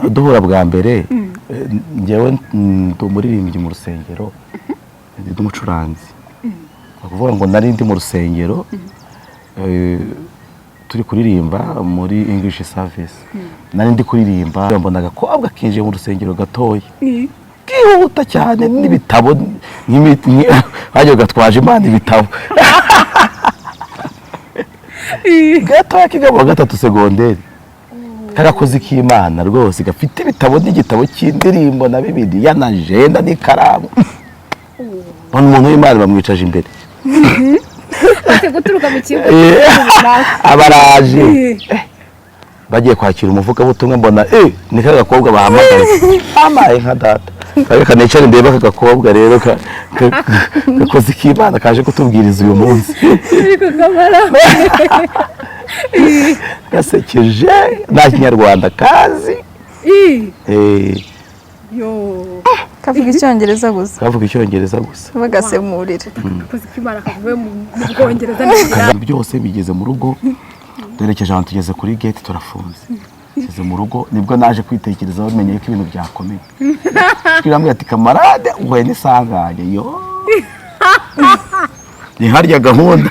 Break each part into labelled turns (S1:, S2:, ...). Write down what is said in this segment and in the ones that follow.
S1: Duhura bwa mbere, njyewe ndi umuririmbyi mu rusengero, ndi umucuranzi. Ni ukuvuga ngo nari ndi mu rusengero, turi kuririmba muri English service. Nari ndi kuririmba, mbona agakobwa kinjiye mu rusengero gatoya, kihuta cyane n'ibitabo, nk'imiti gatwaje Imana ibitabo, gatoya kiga mu wa gatatu segonderi, karakoze k'Imana rwose, gafite ibitabo n'igitabo cy'indirimbo na Bibiliya na jenda n'ikaramu. Mbona umuntu w'Imana bamwicaje imbere.
S2: Ati guturuka mu kigo
S1: Abaraje bagiye kwakira umuvugabutumwa, mbona ni ka gakobwa bahamagaye. Amaye nka data, reka nicare ndebe aka gakobwa rero gakoze k'Imana kaje kutubwiriza uyu munsi.
S2: Ariko kamara.
S1: Gasekeje, nta Kinyarwanda kazi.
S2: Yo.
S3: Kavuga Icyongereza gusa.
S1: Kavuga Icyongereza gusa.
S3: Bagasemurira.
S2: Gakoze k'Imana kavuye mu Bwongereza n'igira.
S1: Kaza byose bigeze mu rugo, duherekeje ahantu, tugeze kuri gate turafunze. Tugeze mu rugo nibwo naje kwitekerezaho, menye ko ibintu byakomeye. Twirambwira ati: "Kamarade, uhuye n'isanganya." Yo, ni harya gahunda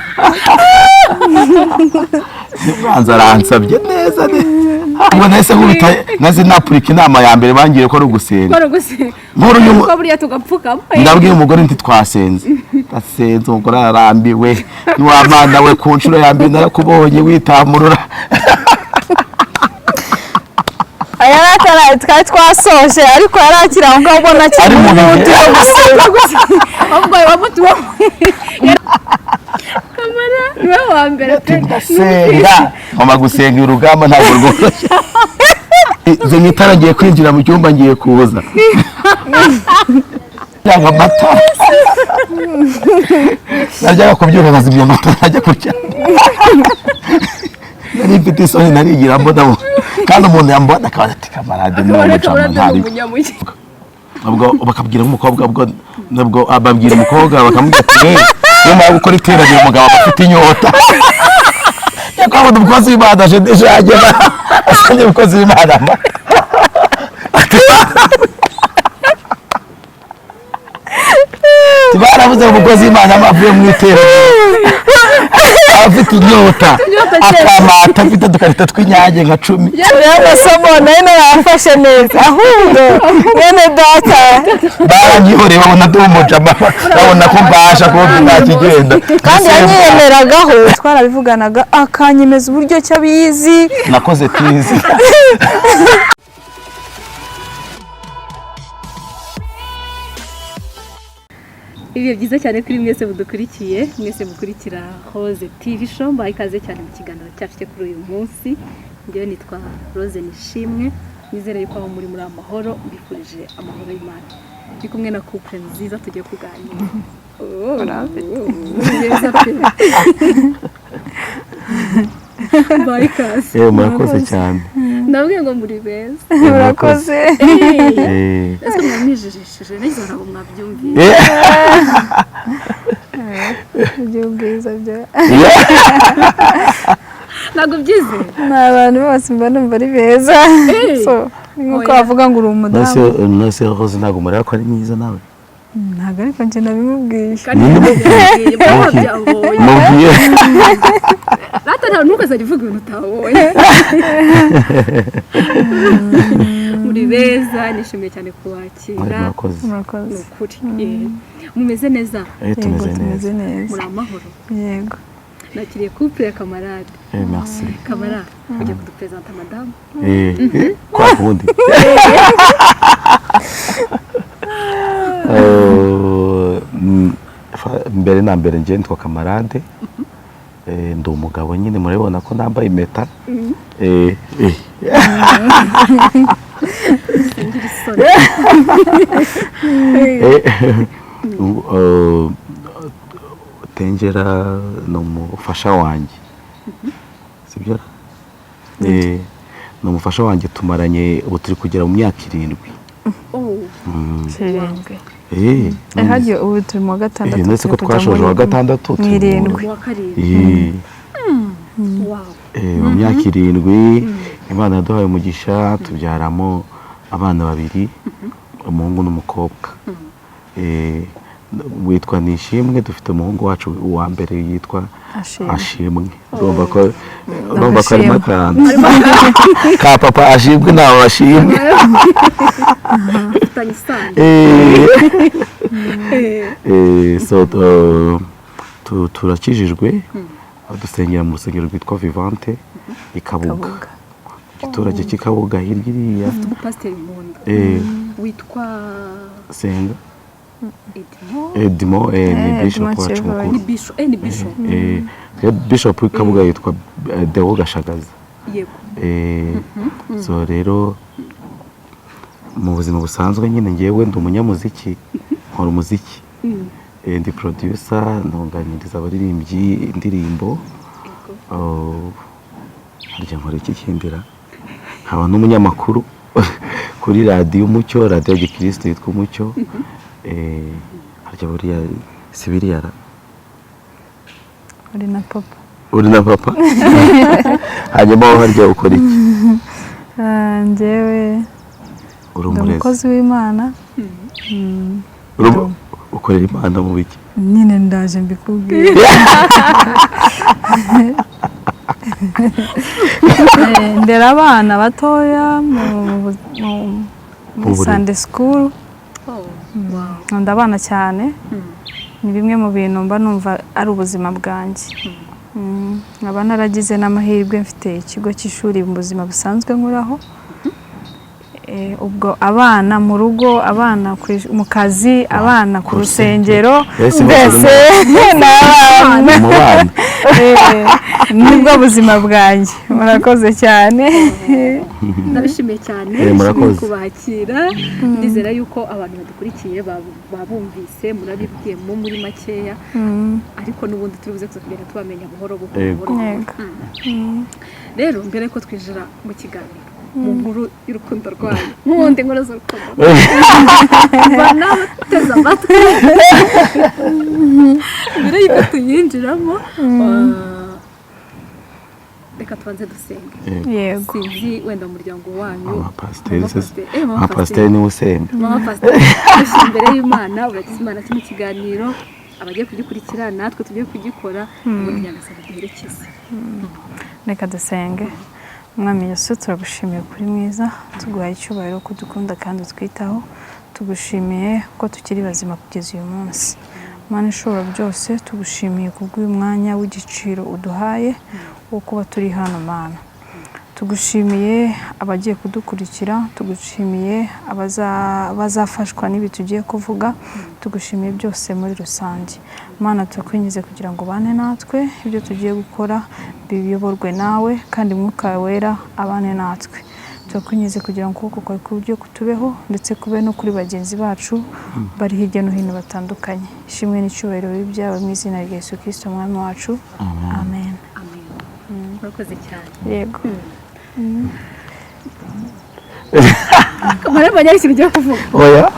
S1: mwanza aransabye neza neza. Ubwo nahise nkubita, naze napurika inama ya mbere bangiriye ko ari ugusenga.
S2: Kora gusenga.
S1: Nkuru
S2: Ko buriya tugapfukama.
S1: Ndabwiye umugore nti: "Twasenze." Ndasenze, umugore ararambiwe. "Niwamana we, ku nshuro ya mbere narakubonye witamurura."
S3: Yari ataraye, twari twasoje, ariko yari akiri aho ngaho ubona akiri
S1: Ari mu
S3: mu
S1: bihe.
S3: muti wo gusenga.
S2: Ahubwo wamutuwe kamara niwe wa mbere pe.
S1: Ndasenga, ngomba gusenga, urugamba ntabwo rworoshye. Izo itara, ngiye kwinjira mu cyumba, ngiye kuza cyangwa amatara, najyaga kubyuka nkazimya amatara, najya kuryama. Nari mfite isoni, narigira mbona, kandi umuntu yambona akaba ati: "Kamarade ni
S2: Kamara
S1: umucamo."
S2: kamarade ni
S1: Ntari
S2: umunyamugi.
S1: Ubwo bakabwira nk'umukobwa, ubwo nabwo babwira umukobwa, bakamubwira ati: "Hey, niyo gukora iteraniro, umugabo aba afite inyota yakwabona umukozi w'Imana aje ndejage asanye umukozi w'Imana amata." Ati: "Baravuze ngo umukozi w'Imana avuye mu iteraniro aba afite inyota, akamata afite udukarito tw'Inyange nka 10."
S3: Uriya masomo nayo narayafashe neza, ahubwo mwene data.
S1: Baranyihoreye, babona ndi umujama, babona ko mbasha kuba nta kigenda.
S3: Kandi yanyiyemeragaho, twarabivuganaga, akanyemeza uburyo ki abizi.
S1: Nakoze tizi.
S2: Ibihe byiza cyane kuri mwese mudukurikiye, mwese mukurikira Rose TV Show. Mbahaye ikaze cyane mu kiganiro cyacu cyo kuri uyu munsi. Njyewe nitwa Rose Nishimwe, nizere yuko aho muri amahoro, mbifurije amahoro y'Imana. Ndi kumwe na couple nziza tugiye kuganira. Oh, neza pe. Mbahaye ikaze.
S1: Murakoze cyane.
S2: Ndabwiye ngo muri beza.
S3: Murakoze.
S2: Ese mwamwijijishije neza, ntabwo mwabyumviye?
S3: Iby'ubwiza byo
S2: Ntabwo byizeye.
S3: Ni abantu bose mba numva ari beza. So, ni nk'uko
S2: Oya.
S3: wavuga ngo uri umudamu.
S1: Nose Rose, ntabwo mureba ko ari mwiza nawe?
S3: Ntabwo, ariko njye nabimubwiye.
S2: Kandi nabyo byabonye.
S1: Mubwiye.
S2: Rata ntawe, ntukazajya uvuga ibintu utabonye. Muri beza, nishimiye cyane kubakira.
S1: Murakoze.
S2: Ni
S3: Murakoze.
S2: ukuri. Mumeze neza?
S3: Yego.
S1: Tumeze neza.
S3: Tumeze neza.
S2: Muri amahoro?
S3: Yego.
S2: Nakiriye couple ya kamarade.
S1: Merci.
S2: Kamara, ujya kudupresenta madamu.
S1: Kwa kundi mbere na mbere njye nitwa Kamarade. Ndi umugabo nyine, murabibona ko nambaye impeta.
S2: Singira isoni.
S1: Tengera ni umufasha wanjye, sibyo? Ni umufasha wanjye, tumaranye ubu turi kugera mu myaka 7.
S2: Oh.
S3: 7.
S1: None
S3: Hagiye ubu turi mu wa gatandatu.
S1: Ndetse ko
S3: Turi kujya
S1: twashoje uwa gatandatu,
S3: mu
S1: turi mu
S3: irindwi.
S2: Mu wa karindwi.
S1: Eh.
S2: Wow.
S1: Mu myaka 7 Imana yaduhaye umugisha, tubyaramo abana babiri, umuhungu n'umukobwa. Witwa Nishimwe. Dufite umuhungu wacu wa mbere yitwa
S3: Ashimwe.
S1: Ashimwe. Urumva ko harimo
S3: Ashimwe.
S1: akantu ka papa Ashimwe, ntawe Ashimwe.
S2: Mufitanye isano.
S1: So turakijijwe, dusengera mu rusengero rwitwa Vivante i Kabuga.
S3: Kabuga.
S1: Igiturage cy'i Kabuga hirya iriya.
S2: Ufite umupasiteri nkunda witwa
S1: Senga.
S2: Edmo.
S1: Edmo, ni bishop
S3: Edmo
S1: wacu
S3: Kivuye.
S1: mukuru.
S2: Ni bishop, ni bishop.
S1: Bishop w'i Kabuga yitwa Deo Gashagaza. So rero mu buzima busanzwe nyine ngewe ndi umunyamuziki, nkora umuziki. Ndi producer, ntunganyiriza abaririmbyi indirimbo. Oh, harya nkora iki kindira, nkaba n'umunyamakuru kuri radiyo Umucyo, radiyo ya gikristo yitwa Umucyo. Harya buriya si biriya ra?
S3: Uri na papa.
S1: Uri na papa. Hanyuma wowe harya ukora iki?
S3: Njyewe
S1: Uri
S3: ndi
S1: umurezi.
S3: umukozi w'Imana.
S1: Ukorera Imana mu biki?
S3: Nyine ndaje mbikubwire. Ndera abana batoya muri
S1: Mu burezi.
S3: Sunday school.
S2: Oh, wow.
S3: Nkunda abana cyane, ni bimwe mu bintu mba numva ari ubuzima bwanjye. Nkaba naragize n'amahirwe, mfite ikigo cy'ishuri mu buzima busanzwe nkoraho. Ubwo abana mu rugo, abana mu kazi, abana ku
S1: Ku
S3: rusengero,
S1: Ese
S3: mbese ni abana.
S1: Mu bana.
S3: Nibwo buzima bwanjye. Murakoze cyane.
S2: Ndabishimiye cyane.
S1: Eh, murakoze.
S2: Nishimiye kubakira. Ndizera yuko abantu badukurikiye babumvise, murabibwiyemo muri makeya, ariko n'ubundi turi buze kuza kugenda tubamenya buhoro buhoro.
S1: Yego.
S2: Buhoro.
S3: Yego.
S2: Rero mbere yuko twinjira mu kiganiro, mu nkuru y'urukundo rwanyu, nk'ubundi inkuru z'urukundo banateze amatwi, mbere yuko tuyinjiramo, reka tubanze dusenge.
S3: Yego.
S2: Sinzi wenda mu muryango wanyu
S1: Mama pasiteri
S2: Mama
S1: se?
S2: pasiteri. Mama
S1: Mama pasiteri niwe usenga.
S2: Mama pasiteri, ushyira imbere y'Imana, uragize Imana kino kiganiro, abagiye kugikurikira natwe tugiye kugikora, ubundi Nyagasani duherekeze.
S3: Reka dusenge. Umwami Yesu, turagushimiye kuri mwiza, tuguhaye icyubahiro ko dukunda kandi utwitaho, tugushimiye ko tukiri bazima kugeza uyu munsi. Mana ishobora byose, tugushimiye kubw'uyu mwanya w'igiciro uduhaye wo kuba turi hano. Mana, tugushimiye abagiye kudukurikira, tugushimiye abazafashwa n'ibi tugiye kuvuga, tugushimiye byose muri rusange. Mana, turakwingize kugira ngo ubane natwe, ibyo tugiye gukora biyoborwe nawe kandi Mwuka Wera abane natwe. Turakwingize kugira ngo ukuboko kwawe kw'iburyo kutubeho, ndetse kube no kuri bagenzi bacu bari hirya no hino batandukanye. Ishimwe n'icyubahiro bibe ibyawe mu izina rya Yesu Kirisito Umwami wacu, amen.
S2: Amen. Murakoze cyane.
S3: Yego.
S2: Kamara mbonye ari ikintu ugiye kuvuga.
S1: Oya,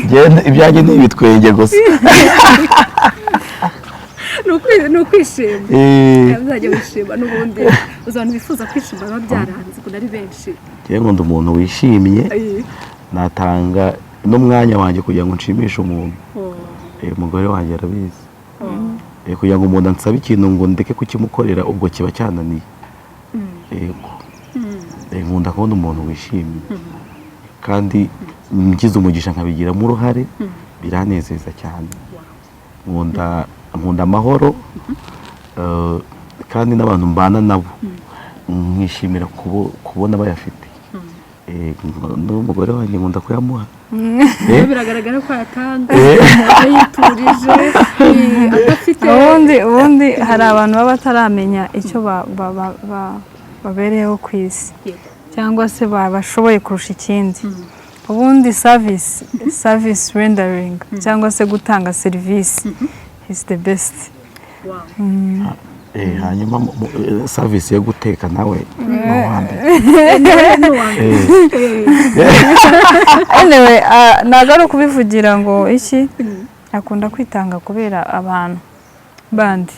S1: genda, ibyanjye ni ibitwenge gusa.
S2: Ni ukwishima. Uzajya wishima n'ubundi, uzi abantu bifuza kwishima biba byaranze ukuntu ari benshi.
S1: Njyewe nkunda umuntu wishimye, natanga n'umwanya wanjye kugira ngo nshimishe umuntu.
S2: Oh.
S1: Umugore wanjye arabizi.
S2: Oh.
S1: Kugira ngo umuntu ansabe ikintu ngo ndeke kukimukorera, ubwo kiba cyananiye. Yego. Nkunda kubona umuntu wishimye, kandi ngize umugisha nkabigiramo uruhare, biranezeza cyane. Nkunda amahoro, kandi n'abantu mbana nabo nkishimira kubona bayafite. N'umugore wanjye nkunda kuyamuha.
S2: Biragaragara ko yatanga yiturije, adafite.
S3: Ubundi hari abantu baba bataramenya icyo babereyeho ku isi cyangwa se bashoboye kurusha ikindi. Ubundi service rendering cyangwa se gutanga serivisi is the best.
S2: Wow.
S1: Hanyuma service yo guteka nawe ni uwa mbere.
S3: Anyway, ntabwo ari ukubivugira ngo iki, akunda kwitanga kubera abantu bandi.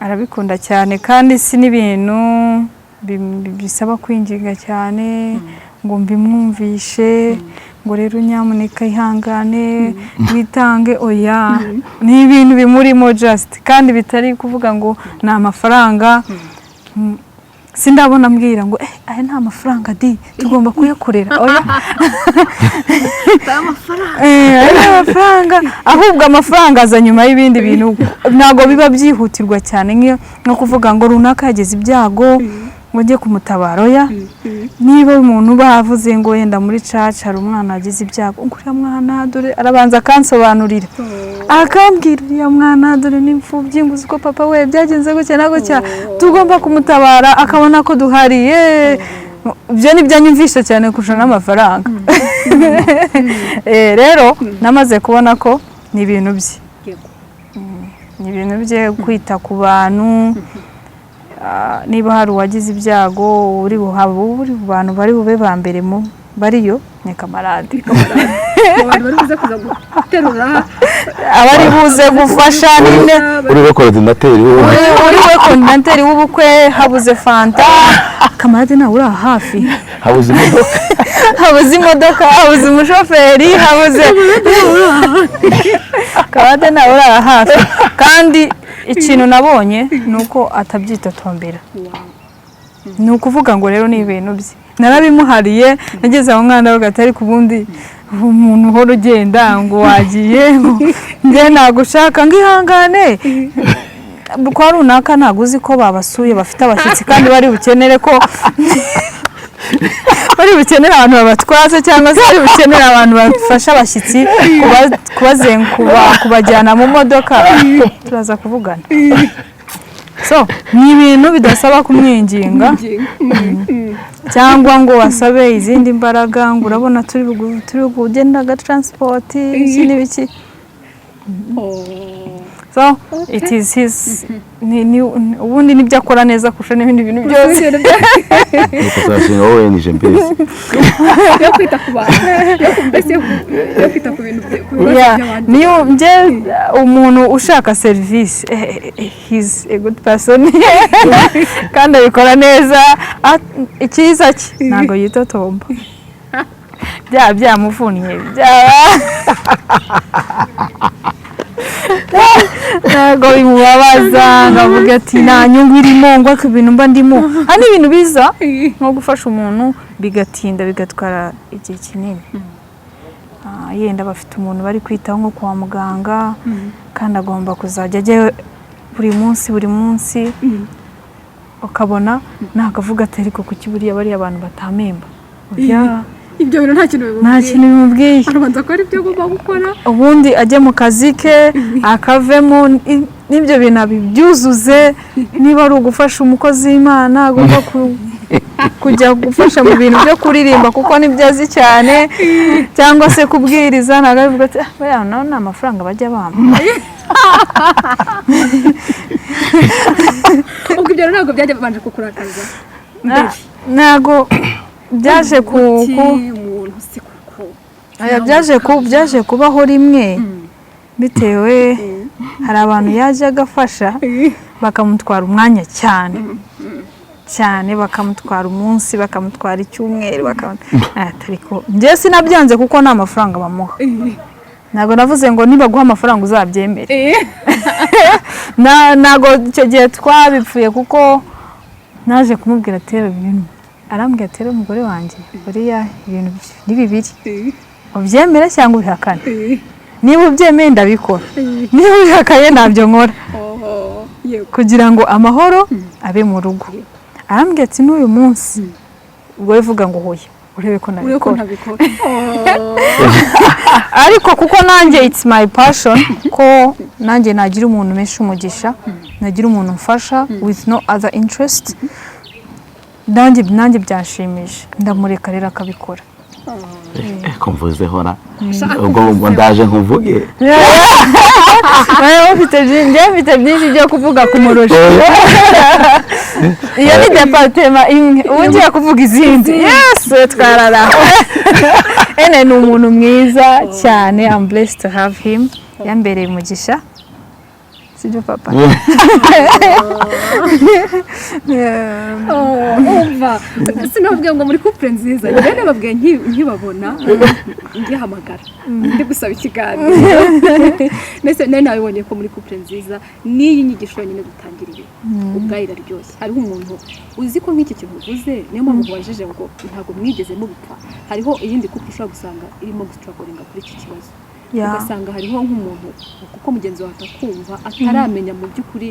S3: Arabikunda cyane, kandi si n'ibintu bisaba kwinginga cyane ngo mbimwumvishe, ngo rero nyamuneka ihangane, witange. Oya, ni ibintu bimurimo just, kandi bitari kuvuga ngo ni amafaranga. Sindabona ambwira ngo aya ni amafaranga di, tugomba kuyakorera. Oya. Aya ni amafaranga. Ahubwo amafaranga aza nyuma y'ibindi bintu, ntabwo biba byihutirwa cyane nko kuvuga ngo runaka yagize ibyago, ngo njye kumutabara. Oya. Niba umuntu bavuze ngo wenda muri church hari umwana wagize ibyago, ngo uriya mwana dore, arabanza akansobanurira, akambwira: "Uriya mwana dore n'imfubyi, ngo uzi ko papa we byagenze gutya na gutya, tugomba kumutabara," akabona ko duhari. Yeee, ibyo ni byo anyumvisha cyane kurusha n'amafaranga. Rero namaze kubona ko ni ibintu bye. Ni ibintu bye kwita ku bantu. Niba hari uwagize ibyago, uri buhabe, uri mu bantu bari bube ba mbere mu bariyo ni Kamarade.
S2: Mu bantu bari buze kuza guterura.
S3: Abari buze gufasha nyine.
S1: Uri we coordinateur w'ubukwe.
S3: Uri we coordinateur w'ubukwe. Habuze fanta, Kamarade nawe uri aha hafi.
S1: Habuze imodoka.
S3: Habuze imodoka, habuze umushoferi, habuze Kamarade nawe uri aha hafi. Kandi ikintu nabonye ni uko atabyitotombera. Ni ukuvuga ngo rero ni ibintu bye, narabimuhariye. Nageze aho mwana we atari ku bundi umuntu uhora ugenda ngo wagiye, ngo njye nagushaka, ngo ihangane kwa runaka, ntabwo uzi ko babasuye, bafite abashyitsi kandi bari bukenere ko bari bukenere abantu babatwaza, cyangwa se bari bukenere abantu bafasha abashyitsi kubajyana mu modoka, turaza kuvugana. So ni ibintu bidasaba kumwinginga cyangwa ngo wasabe izindi mbaraga, ngo urabona turi kugenda aga transport, iki n'ibiki. So it is his, ubundi nibyo akora neza kurusha n'ibindi bintu byose.
S1: Ni ukuzashinga wowe nije mbese.
S2: Yo kwita ku bantu, mbese yo kwita ku bintu ku bibazo by'abandi.
S3: Niyo njye umuntu ushaka serivisi, he's a good person kandi abikora neza. Icyiza cye ntabwo yitotomba, byaba byamuvunnye, byaba ntabwo bimubabaza ngo avuge ati nta nyungu irimo, ngo ariko ibintu mba ndimo hari n'ibintu biza nko gufasha umuntu bigatinda, bigatwara igihe kinini. Yenda bafite umuntu bari kwitaho nko kwa muganga, kandi agomba kuzajya ajyayo buri munsi buri munsi, ukabona ntabwo ati ariko kuki buriya bariya abantu batamemba? Oya.
S2: Ibyo bintu nta kintu
S3: Nta
S2: bimubwiye.
S3: kintu bimubwiye.
S2: Arabanza akora ibyo agomba gukora.
S3: Ubundi ajye mu kazi ke, akavemo n'ibyo bintu abibyuzuze. Niba ari ugufasha umukozi w'Imana, agomba kujya gufasha mu bintu byo kuririmba kuko nibyo azi cyane, cyangwa se kubwiriza, ntabwo abivuga ati "Ah, bariya nabo ni amafaranga bajya bampa."
S2: Ubwo ibyo rero ntabwo byabanje kukurakaza?
S3: Ntabwo byaje ku
S2: Uti umuntu si kuko
S3: Aya, byaje kubaho rimwe, bitewe hari abantu yaje agafasha bakamutwara umwanya cyane cyane, bakamutwara umunsi, bakamutwara icyumweru, ariko njye sinabyanze kuko nta mafaranga bamuha. Ntabwo navuze ngo nibaguha amafaranga uzabyemere. Ntabwo icyo gihe twabipfuye, kuko naje kumubwira ati rero ibintu, arambwira ati rero umugore wanjye, buriya ibintu ni bibiri: ubyemere cyangwa ubihakane. Niba ubyemeye ndabikora, niba ubihakanye ntabyo nkora, kugira ngo amahoro abe mu rugo. Arambwira ati n'uyu munsi ubwo bivuga ngo hoya, urebe ko
S2: Urebe ko
S3: nabikora.
S2: Ntabikora.
S3: Ariko kuko nanjye it's my passion ko nanjye nagira umuntu menshi umugisha, nagira umuntu mfasha with no other interest, nanjye byanshimisha, ndamureka rero akabikora.
S1: Ko mvuzeho ra, ubwo ndaje nkuvuge.
S3: Njyewe mfite byinshi byo kuvuga kumurusha. Iyo ni département imwe, ubu ngiye kuvuga izindi, yes, twarara. Ene ni umuntu mwiza cyane. I'm blessed to have him. Yambereye umugisha. Sibyo, papa?
S2: Umva, sinababwiye ngo muri couple nziza? Njyewe nababwiye nkibabona ngihamagara ndi gusaba ikiganiro, ndetse nari nabibonye ko muri couple nziza. N'iyi nyigisho yonyine dutangiriye ubwayo iraryoshye. Hariho umuntu uzi ko nk'iki kintu uvuze, niyo mpamvu ubajije ngo ntabwo mwigeze mubipfa. Hariho iyindi couple ushobora gusanga irimo gustrugglinga kuri iki kibazo, ugasanga hariho nk'umuntu, kuko mugenzi wawe atakumva, ataramenya mu by'ukuri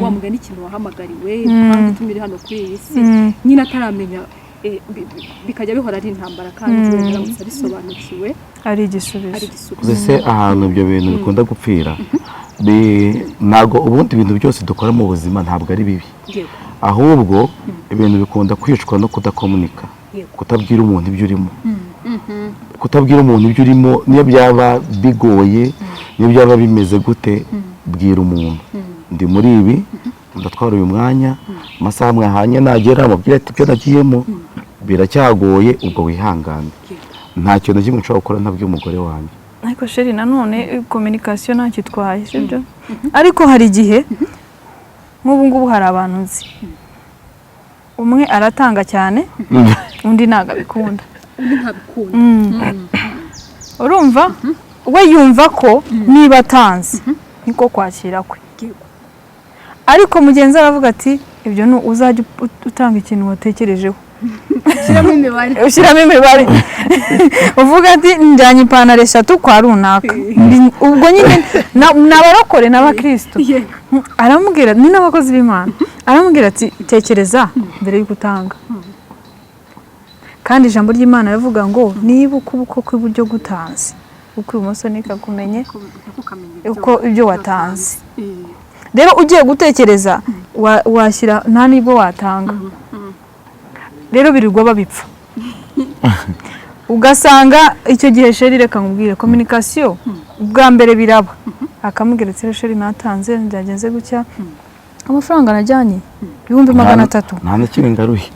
S2: wa mugani ikintu wahamagariwe, impamvu ituma uri hano kuri iyi si, nyine ataramenya, bikajya bihora ari intambara, kandi wenda aramutse abisobanukiwe
S3: ari igisubizo.
S2: Ari igisubizo.
S1: Ese ahantu ibyo bintu bikunda gupfira, ntabwo ubundi ibintu byose dukora mu buzima ntabwo ari bibi, ahubwo ibintu bikunda kwicwa no kudakomunika, kutabwira umuntu ibyo urimo, kutabwira umuntu ibyo urimo. Niyo byaba bigoye, niyo byaba bimeze gute, bwira umuntu: "Ndi muri ibi, ndatwara uyu mwanya, amasaha mwahanye nagera mubwire ati ibyo nagiyemo biracyagoye, ubwo wihangane." Nta kintu na kimwe nshobora gukora ntabwiye umugore wanjye.
S3: Ariko chéri, nanone communication ntacyo itwaye, sibyo? Ariko hari igihe nk'ubu ngubu hari abantu nzi, umwe aratanga cyane, undi ntabwo abikunda.
S2: Undi ntabikunda.
S3: Urumva, we yumva ko niba atanze niko kwakira kwe, ariko mugenzi we aravuga ati ibyo ni uzajya utanga ikintu watekerejeho.
S2: Ushyiramo imibare.
S3: Ushyiramo imibare, uvuga ati njyanye ipantaro eshatu kwa runaka. Ubwo nyine ni abarokore n'abakristo. Aramubwira, ni n'abakozi b'Imana, aramubwira ati tekereza mbere y'uko utanga. Kandi ijambo ry'Imana rivuga ngo niba ukuboko kw'iburyo gutanze, ukw'ibumoso ntikakumenye
S2: ntukamenya
S3: uko ibyo watanze. Rero ugiye gutekereza, washyira nta n'ibwo watanga. Rero birirwa babipfa, ugasanga icyo gihe, chéri, reka nkubwire, communication bwa mbere biraba, akamubwira ati rero chéri, natanze, byagenze gutya, amafaranga najyanye 300,000.
S1: Nta na kimwe ngaruye.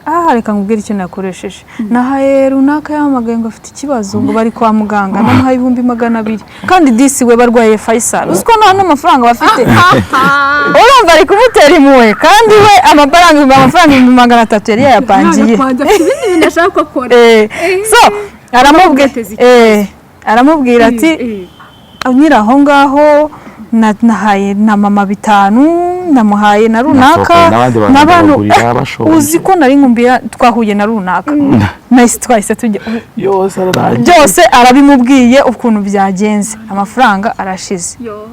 S3: Aha, reka nkubwire icyo nakoresheje. Nahaye runaka, yahamagaye ngo afite ikibazo, ngo bari kwa muganga, namuhaye 200,000, kandi disi we barwaye Faisal, uzi ko nta n'amafaranga bafite. Urumva ari kumutera impuhwe, kandi we amafaranga 300,000 yari yayapangiye.
S2: Kwanza afite ibindi bintu ashaka ko akora.
S3: So aramubwira
S2: Amuteza ikibazo.
S3: Aramubwira ati nyiri aho ngaho nahaye na mama bitanu, namuhaye na runaka.
S1: Nasohokanye n'abandi bantu,
S3: n'abantu
S1: ndabagurira bashonje.
S3: Uzi ko nari nkumbiye, twahuye na runaka, nahise twahise tujya.
S1: Yose ararangiye.
S3: Byose arabimubwiye ukuntu byagenze, amafaranga arashize.
S2: Yo.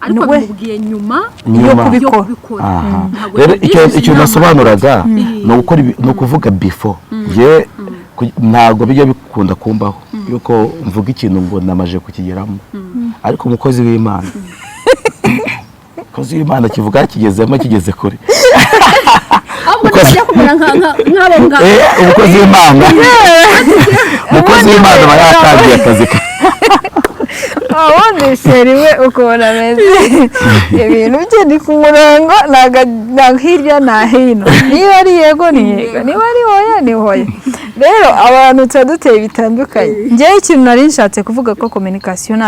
S2: Ariko bimubwiye nyuma
S1: Nyuma.
S3: Yo kubikora.
S2: Yo kubikora.
S1: Aha.
S2: Ntabwo
S1: Rero icyo
S2: yabigishije
S1: icyo
S2: inama.
S1: nasobanuraga ni ugukora ni ukuvuga before. Njye ntabwo bijya bikunda kumbaho yuko mvuga ikintu ngo namaje kukigeramo, ariko umukozi w'Imana kivuga kigezemo, kigeze kure.
S2: Ahubwo ntibajya kumera nk'abo ngabo.
S1: Umukozi w'Imana aba yatangiye akazi ke.
S3: Ubundi chéri we ukuntu ameze, ibintu bye ni ku murongo, nta hirya nta hino. Niba ari yego ni yego, niba ari hoya ni hoya. Rero abantu tuba duteye bitandukanye. Ngewe ikintu nari nshatse kuvuga ko communication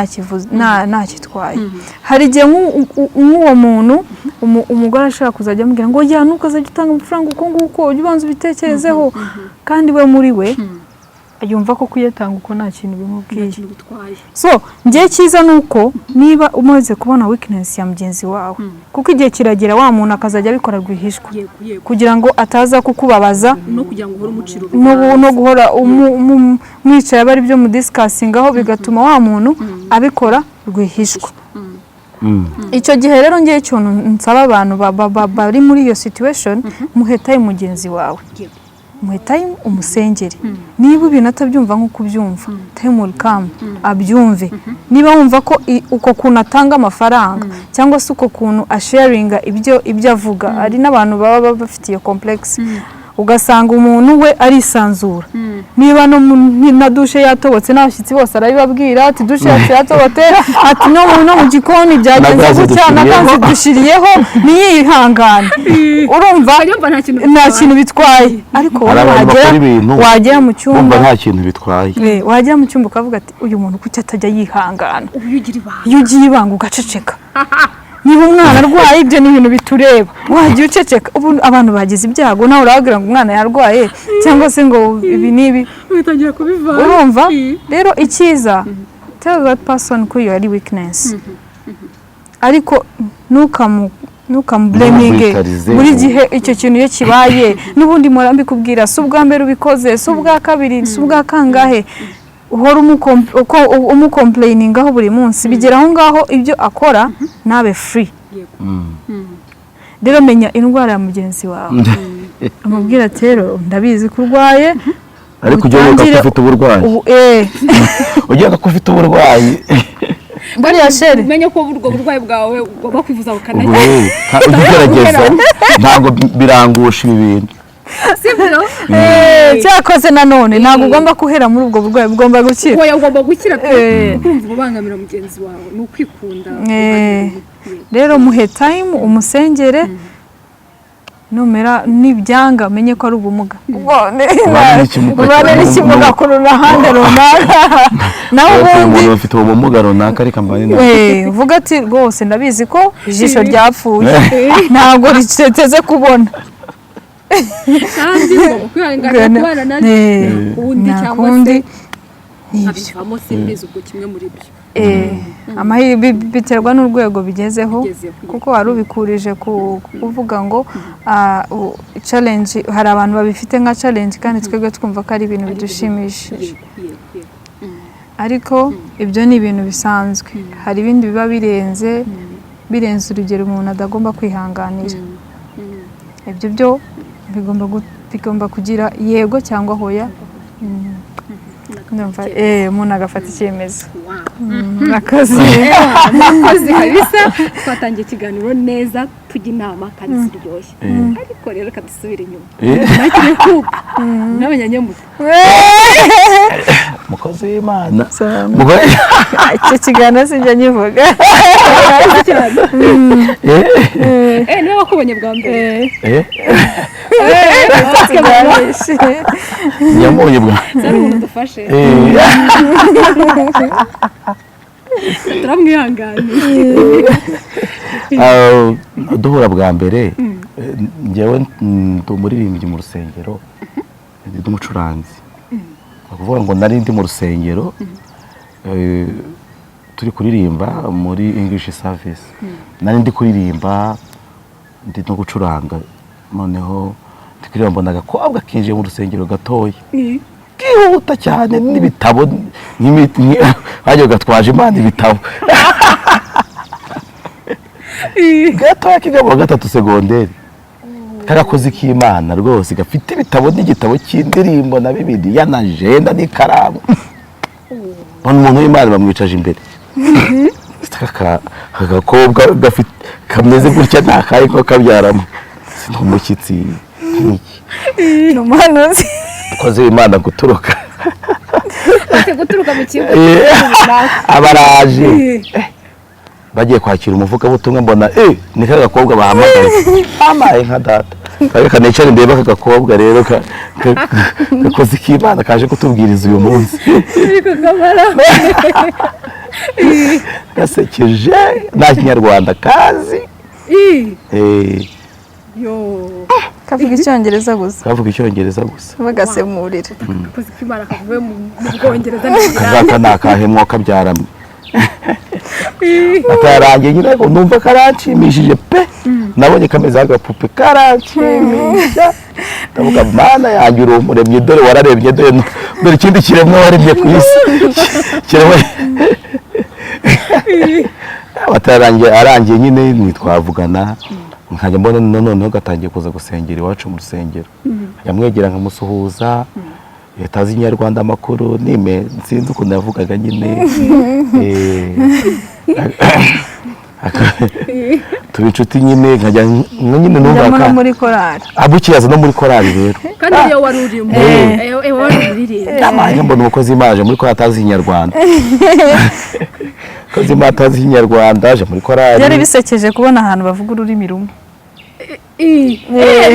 S3: nta kitwaye. Hari igihe nk'uwo muntu umugore ashobora kuzajya amubwira ngo jya ntukazajya utanga amafaranga uko nguko, ujye ubanza ubitekerezeho, kandi we muri we yumva ko kuyatanga uko nta kintu bimubwiye.
S2: Nta kintu bitwaye.
S3: So njye cyiza ni uko niba umaze kubona weakness ya mugenzi wawe, kuko igihe kiragera wa muntu akazajya abikora rwihishwa
S2: yego yego
S3: kugira ngo ataza kukubabaza,
S2: no kugira ngo uhore umucira
S3: no guhora mwicaye aba ari byo mudiscussingaho, bigatuma wa muntu abikora rwihishwa. Icyo gihe rero ngewe ikintu nsaba abantu bari muri iyo situation, muhe time mugenzi wawe, muhe time, umusengere. Niba ibintu atabyumva nk'uko ubyumva, time will come abyumve. Niba wumva ko uko kuntu atanga amafaranga cyangwa se uko kuntu asharinga ibyo avuga, hari n'abantu baba bafitiye complex. Ugasanga umuntu we arisanzura, niba no na douche yatobotse, n'abashyitsi bose arabibabwira ati: "Douche yacu yatobotse," ati: No mu gikoni byagenze
S1: Na gaze
S3: gutya, na gaze
S1: dushyiriyeho."
S3: Dushiriyeho." Ntiyihangane, urumva?
S2: Yumva nta kintu
S3: Nta
S2: bitwaye.
S3: kintu bitwaye, ariko
S1: Hari
S3: wowe
S1: abantu
S3: wagera
S1: bakora ibintu
S3: wagera mu
S1: bumva
S3: cyumba,
S1: nta kintu bitwaye.
S3: Wagera mu cyumba ukavuga ati: "Uyu muntu kuki atajya yihangana?"
S2: Ubu iyo ugira ibanga.
S3: Iyo ugiye ibanga ugaceceka, niba umwana arwaye, ibyo ni ibintu bitureba, wajya uceceka. Ubu abantu bagize ibyago, nawe urababwira ngo umwana yarwaye cyangwa se ngo ibi n'ibi.
S2: Witangira kubivanga.
S3: Urumva rero, icyiza, tell that person ko iyo ari weakness, ariko ntukamublaminge
S1: Ntumubritarize.
S3: Buri gihe icyo kintu iyo kibaye, n'ubundi mpora mbikubwira, si ubwa mbere ubikoze, si ubwa kabiri, si ubwa kangahe uhora umucomplainingaho buri munsi, bigera aho ngaho ibyo akora ntabe free. Rero menya indwara ya mugenzi wawe, amubwira ati: "Rero ndabizi ko urwaye."
S1: Ariko ujye wibuka ko ufite uburwayi.
S3: Ubu
S1: Ujye wibuka ko ufite uburwayi.
S3: Buriya chéri,
S2: Umenye ko ubwo burwayi bwawe ugomba kwivuza
S1: Ubwo
S2: bukanajya.
S1: rero, ujye ugerageza, ntabwo birangusha ibi bintu.
S2: Sibyo?
S3: Cyakoze nanone ntabwo ugomba guhera muri ubwo burwayi, bugomba gukira.
S2: Oya, ugomba gukira pe. Kumva ubangamira mugenzi wawe ni ukwikunda.
S3: Rero muhe time, umusengere, numera nibyanga umenye ko ari ubumuga.
S1: Ubane n'ikimuga.
S3: Ubane n'ikimuga ku ruhande runaka, naho
S1: uyu
S3: ubundi
S1: muntu ufite ubumuga runaka, ariko mbane nawe.
S3: Uvuga ati: "Rwose ndabizi ko ijisho ryapfuye, ntabwo riteze kubona."
S2: Kandi ugomba kwihanganira kubana na undi
S3: Nta
S2: cyangwa
S3: kundi.
S2: se
S3: Nibyo.
S2: abivamo, simbizi, ubwo kimwe muri byo.
S3: Amahirwe biterwa n'urwego bigezeho.
S2: Bigezeho.
S3: Kuko wari ubikurije ku kuvuga ngo challenge, hari abantu babifite nka challenge kandi twebwe twumva ko ari ibintu bidushimishije.
S2: yego yego yego
S3: Ariko ibyo ni ibintu bisanzwe, hari ibindi biba birenze, birenze urugero umuntu atagomba kwihanganira. Ibyo byo bigomba kugira yego cyangwa hoya. Ndumva umuntu agafata icyemezo. Murakoze.
S2: Murakoze kabisa, twatangiye ikiganiro neza, tujya inama kandi ziryoshye, ariko rero reka dusubire inyuma. Nakiriye kuba n'abanyanyamuto.
S1: Umukozi w'Imana.
S3: Icyo kiganiro sinjya nyivuga.
S2: Cyane. Niwe wakubonye bwa mbere?
S1: Yamubonye bwa
S2: Zari umuntu dufashe. Turamwihanganiye.
S1: Duhura bwa mbere, njyewe ndi umuririmbyi mu rusengero, ndi n'umucuranzi. Ni ukuvuga ngo nari ndi mu rusengero, turi kuririmba muri English service, nari ndi kuririmba ndi no gucuranga. Noneho ndi kuririmba, mbona agakobwa kinjiye mu rusengero gatoya, kihuta cyane n'ibitabo, nk'imi- gatwaje Imana ibitabo, gatoya kiga mu wa gatatu segonderi, karakoze k'Imana rwose, gafite ibitabo n'igitabo cy'indirimbo na Bibiliya na jenda n'ikaramu. Mbona umuntu w'Imana bamwicaje imbere. Aka gakobwa gafite kameze gutya nta kayi ko kabyaramo, ni umushyitsi nk'iki?
S3: Ni umuhanuzi.
S1: Umukozi w'Imana guturuka
S2: Ati guturuka mu kigo
S1: abaraje. Bagiye kwakira umuvugabutumwa, mbona ni ka gakobwa bahamagaye. Amaye nka data, reka nicare ndebe aka gakobwa rero gakoze k'Imana kaje kutubwiriza uyu munsi.
S2: Ariko kamara.
S1: Gasekeje, nta Kinyarwanda kazi.
S2: Yo.
S3: Kavuga Icyongereza gusa.
S1: Kavuga Icyongereza gusa.
S3: Bagasemurira.
S2: Akakozi k'Imana kavuye mu Bwongereza n'Iran.
S1: Kazaka ni akahemwa kabyaramo atarangiye nyine, ariko numva karanshimishije pe. Nabonye kameze nk'agapupe, karanshimisha, ndavuga: "Mana yanjye, uri umuremyi, dore wararemye, dore dore ikindi kiremwa waremye ku isi." Kiremwa atarangiye, arangiye nyine ntitwavugana, nkajya mbona noneho gatangiye kuza gusengera iwacu mu rusengero, nkajya mwegera nkamusuhuza, atazi Ikinyarwanda, amakuru nime sinzi ukuntu yavugaga nyine. Tuba inshuti nyine, nkajya nyine
S3: Njyamo no
S1: numva
S3: muri korali.
S1: Abukiyaza no muri korali rero.
S2: Kandi iyo wari urimo, wari umuririmbyi.
S1: Yamaye mbona umukozi w'Imana aje muri korali atazi Ikinyarwanda, umukozi w'Imana atazi Ikinyarwanda aje muri korali.
S3: Byari bisekeje kubona ahantu bavuga ururimi rumwe.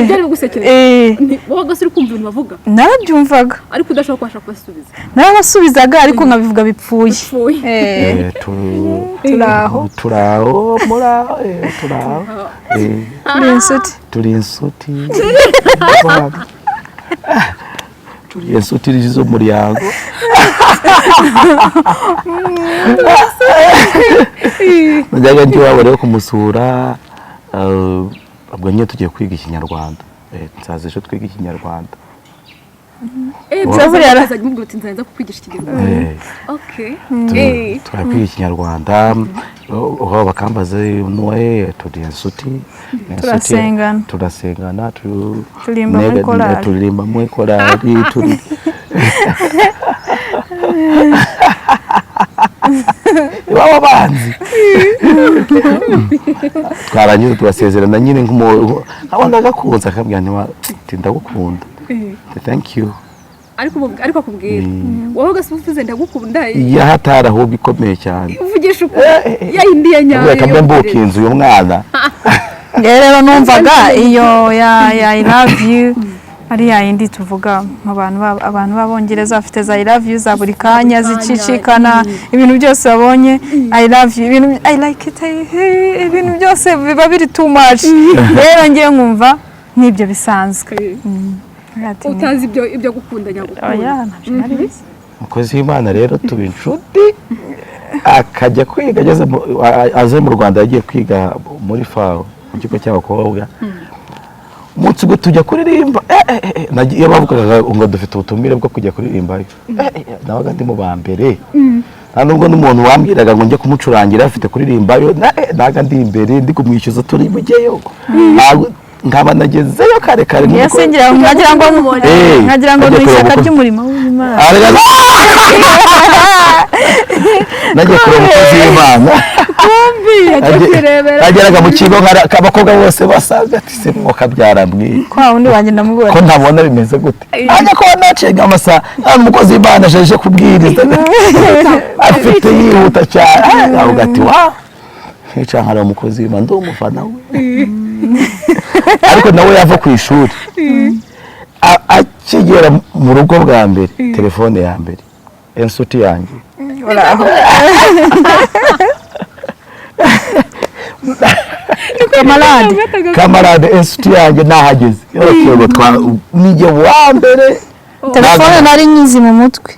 S2: Byari bigusekeje?
S3: Eh.
S2: Wowe gase uri kumva ibintu bavuga?
S3: Narabyumvaga.
S2: Ariko udashobora kubasha kubasubiza?
S3: Narabasubizaga, ariko nkabivuga bipfuye.
S2: Bipfuye.
S3: Eh,
S1: Eh,
S3: turi aho.
S1: Turi aho, muri aho, turi aho.
S3: Turi inshuti.
S1: Turi inshuti, turi inshuti z'umuryango. Najyaga njya iwabo rero kumusura, ubwo nyine tugiye kwiga Ikinyarwanda. Nzaza ejo twiga Ikinyarwanda.
S3: Buriya
S2: Azajya umubwira uti nzaza kukwigisha Ikinyarwanda. Okay.
S1: Turakwiga Ikinyarwanda, aho bakambaza nuwe, turi inshuti, ni inshuti.
S3: Turasengana.
S1: Turasengana,
S3: Turirimba muri korali.
S1: Turirimba muri korali, turi iwabo banzi. Twarangiza tugasezerana nyine nk'umuntu nkaba ndagakunze, akabwira nti ati ndagukunda. Thank you.
S2: Ariko akubwira wowe gase uvuze ndagukunda?
S1: Iyo hatari ahubwo ikomeye cyane.
S2: Uvugisha ukuri, ya yindi ya nyayo?
S1: Reka mbe mbuka inzu uyu mwana.
S3: Njyewe rero numvaga iyo ya "I love you" ari ya yindi tuvuga mu bantu abantu b'Abongereza bafite za "I love you" za buri kanya.
S2: Kanya.
S3: Zicicikana ibintu byose babonye, "I love you", ibintu "I like it", ibintu byose biba biri too much. Rero ngiye nkumva n'ibyo bisanzwe. Ati,
S2: Utazi ibyo gukunda nyagukunda.
S3: Oya, ntabyo nari nzi.
S1: Umukozi w'Imana rero tuba inshuti, akajya kwiga, ageze aze mu Rwanda, yagiye kwiga muri FAWE mu kigo cy'abakobwa. Umunsi ubwo tujya kuririmba, iyo bavugaga ngo dufite ubutumire bwo kujya kuririmbayo, nabaga ndi mu ba mbere. Nta nubwo n'umuntu wambwiraga ngo njye kumucurangira afite kuririmbayo, naga ndi imbere, ndi kumwishyuza turi bujyeyo. Nkaba nagezeyo kare kare.
S3: Yesu, ngira nkagira ngo nkagira ngo ni
S1: Ajya kureba
S3: ishyaka ry'umurimo w'Imana.
S1: Nagiye kureba umukozi w'Imana.
S2: Kurebera.
S1: Nageraga mu kigo abakobwa bose basaga, ati se mwokabyara mwe,
S3: Kwa wundi wanjye ndamubona.
S1: Ko ntabona bimeze gute? Ajya kuba naciye amasaha, nta umukozi w'Imana aje kubwiriza afite yihuta cyane, avuga ati wa nkica nkareba umukozi w'Imana, ndi umufana we. Ariko nawe yava ku ishuri, akigera mu rugo bwa mbere, telefone ya mbere, inshuti yanjye.
S3: Uraho kamarade.
S1: Kamarade, inshuti yanjye, nahageze yego, nijye wa mbere.
S3: Telefone nari nyizi mu mutwe.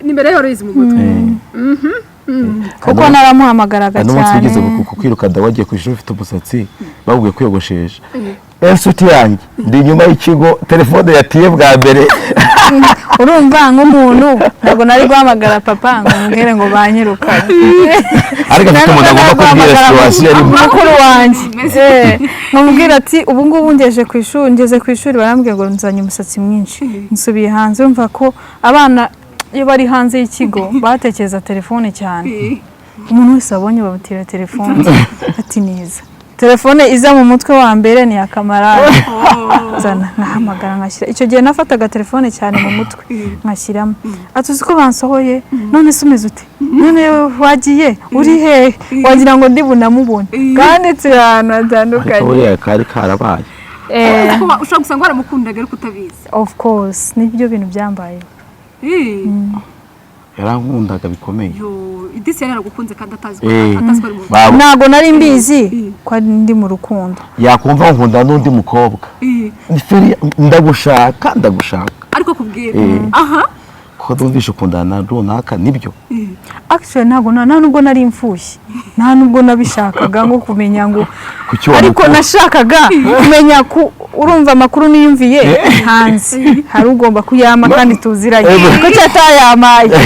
S2: Nimero yawe urayizi mu mutwe?
S3: Kuko naramuhamagaraga
S1: N'umunsi
S3: cyane.
S1: wigeze kukwiruka da, wagiye ku ishuri ufite umusatsi babwiye kwiyogoshesha. Inshuti yanjye, ndi inyuma y'ikigo, telefone yatiye bwa mbere.
S3: Urumva nk'umuntu ntabwo nari guhamagara papa ngo mubwire ngo banyirukane.
S1: Ariko afite umuntu agomba kubwira situation arimo.
S3: Mukuru wanjye. Nkamubwira ati ubu ngubu ngeje ku ishuri, ngeze ku ishuri barambwira ngo nzanye umusatsi mwinshi, nsubiye hanze. Urumva ko abana iyo bari hanze y'ikigo batekereza telefone cyane. Umuntu wese abonye bamutira telefone, ati niza telefone iza mu mutwe wa mbere ni akamarade, nzana nkahamagara nkashyira. Icyo gihe nafataga telefone cyane mu mutwe nkashyiramo, ati uzi ko bansohoye none se, umeze ute none, wagiye uri hehe? Wagira ngo ndi bunamubone kandi turi ahantu
S1: Ariko
S3: hatandukanye.
S1: Buriya kari karabaye.
S2: Ushobora gusanga waramukundaga ariko utabizi.
S3: Of course, nibyo bintu byambayeho.
S1: Yarankundaga bikomeye.
S2: Yo, idisi yari yaragukunze kandi atazi ko atazi ko ari mu
S3: Ntabwo nari mbizi ko ari ndi mu rukundo.
S1: Yakumva nkunda n'undi mukobwa. Feri, ndagushaka, ndagushaka.
S2: Ariko kubwira aha.
S1: Ko numvishe ukundana na runaka, nibyo?
S3: Actually ntabwo nta nubwo nari imfushye, nta nubwo nabishakaga ngo kumenya ngo
S1: Kuki wa
S3: ariko nashakaga kumenya ku urumva amakuru niyumviye hanze, hari ugomba kuyama kandi tuziranye, ko cyatayamaye.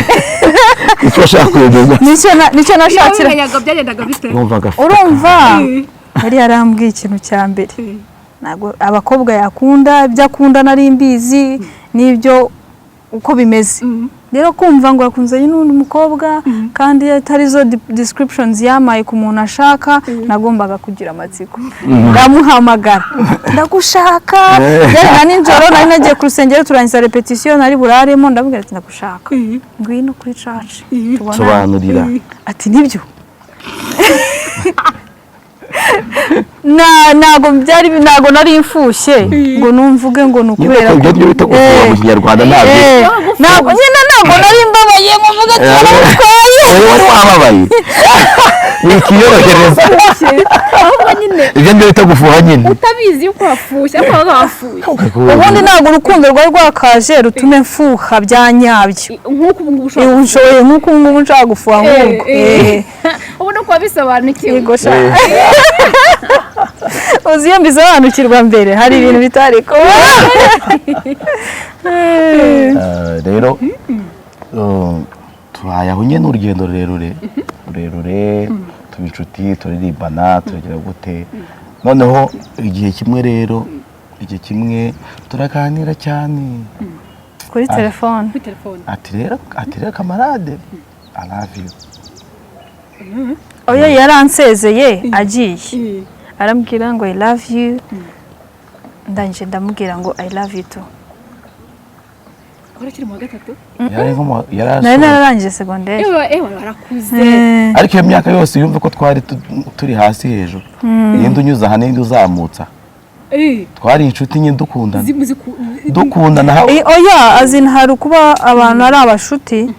S1: Icyo washaka kumenya.
S3: Nicyo
S2: Iyo
S3: nashakira.
S2: wabimenyaga byagendaga bite?
S1: Numvaga afite
S3: Urumva yari yarambwiye ikintu cya mbere, ntabwo abakobwa yakunda, ibyo akunda nari mbizi n'ibyo. uko bimeze. Rero kumva ngo yakunzanye n'undi mukobwa kandi atari zo descriptions yamaye ku muntu ashaka, nagombaga kugira amatsiko. Ndamuhamagara, ndagushaka. Byari nka nijoro, nari nagiye ku rusengero, turangiza répétition, nari buraremo. Ndamubwira ati: "Ndagushaka, ngwino kuri church tubonane."
S1: Sobanurira.
S3: Ati: "Nibyo?" Ntago byari, ntago nari mfushye ngo numvuge ngo ni ukubera
S1: Nyine ibyo ngibyo bita gufuha mu Kinyarwanda ntabyo.
S3: Ntabwo nyine, ntabwo nari mbabaye ngo mvuge ati waramutwaye.
S1: Wowe wari wababaye, wikiyorohereza.
S2: Ahubwo nyine
S1: Ibyo ngibyo bita gufuha nyine.
S2: Utabizi yuko wafushye, ariko wabaga wafuye.
S3: Ubundi ntabwo urukundo rwari rwakaje rutume mfuha bya nyabyo.
S2: Nk'uko ubu ngubu ushobora.
S3: Ushoboye nk'uko ubu ngubu nshaka gufuha nk'ubwo.
S2: Ubu ni uko wabisobanukiwe.
S3: Yego sha, uzi iyo mbisobanukirwa mbere hari ibintu bitari kuba.
S1: Rero tubaye aho nyine urugendo rurerure rurerure, tuba inshuti, turirimbana, turagira gute. Noneho igihe kimwe rero, igihe kimwe turaganira cyane.
S3: Kuri telefone.
S2: Kuri telefone.
S1: Ati rero camarade, I love you.
S3: Oya, yaransezeye agiye, arambwira ngo "I love you." Ndangije ndamubwira ngo "I love you too."
S2: Wari ukiri mu wa gatatu?
S1: Yari nko yari
S3: Nari
S1: asohoye.
S3: nararangije segonderi.
S2: Ewe ewe, warakuze.
S1: Ariko iyo myaka yose yumve ko twari turi hasi hejuru, ninde unyuze aha, ninde uzamutsa. Twari inshuti nyine, dukundana, dukundana
S3: Oya, azin hari ukuba abantu ari abashuti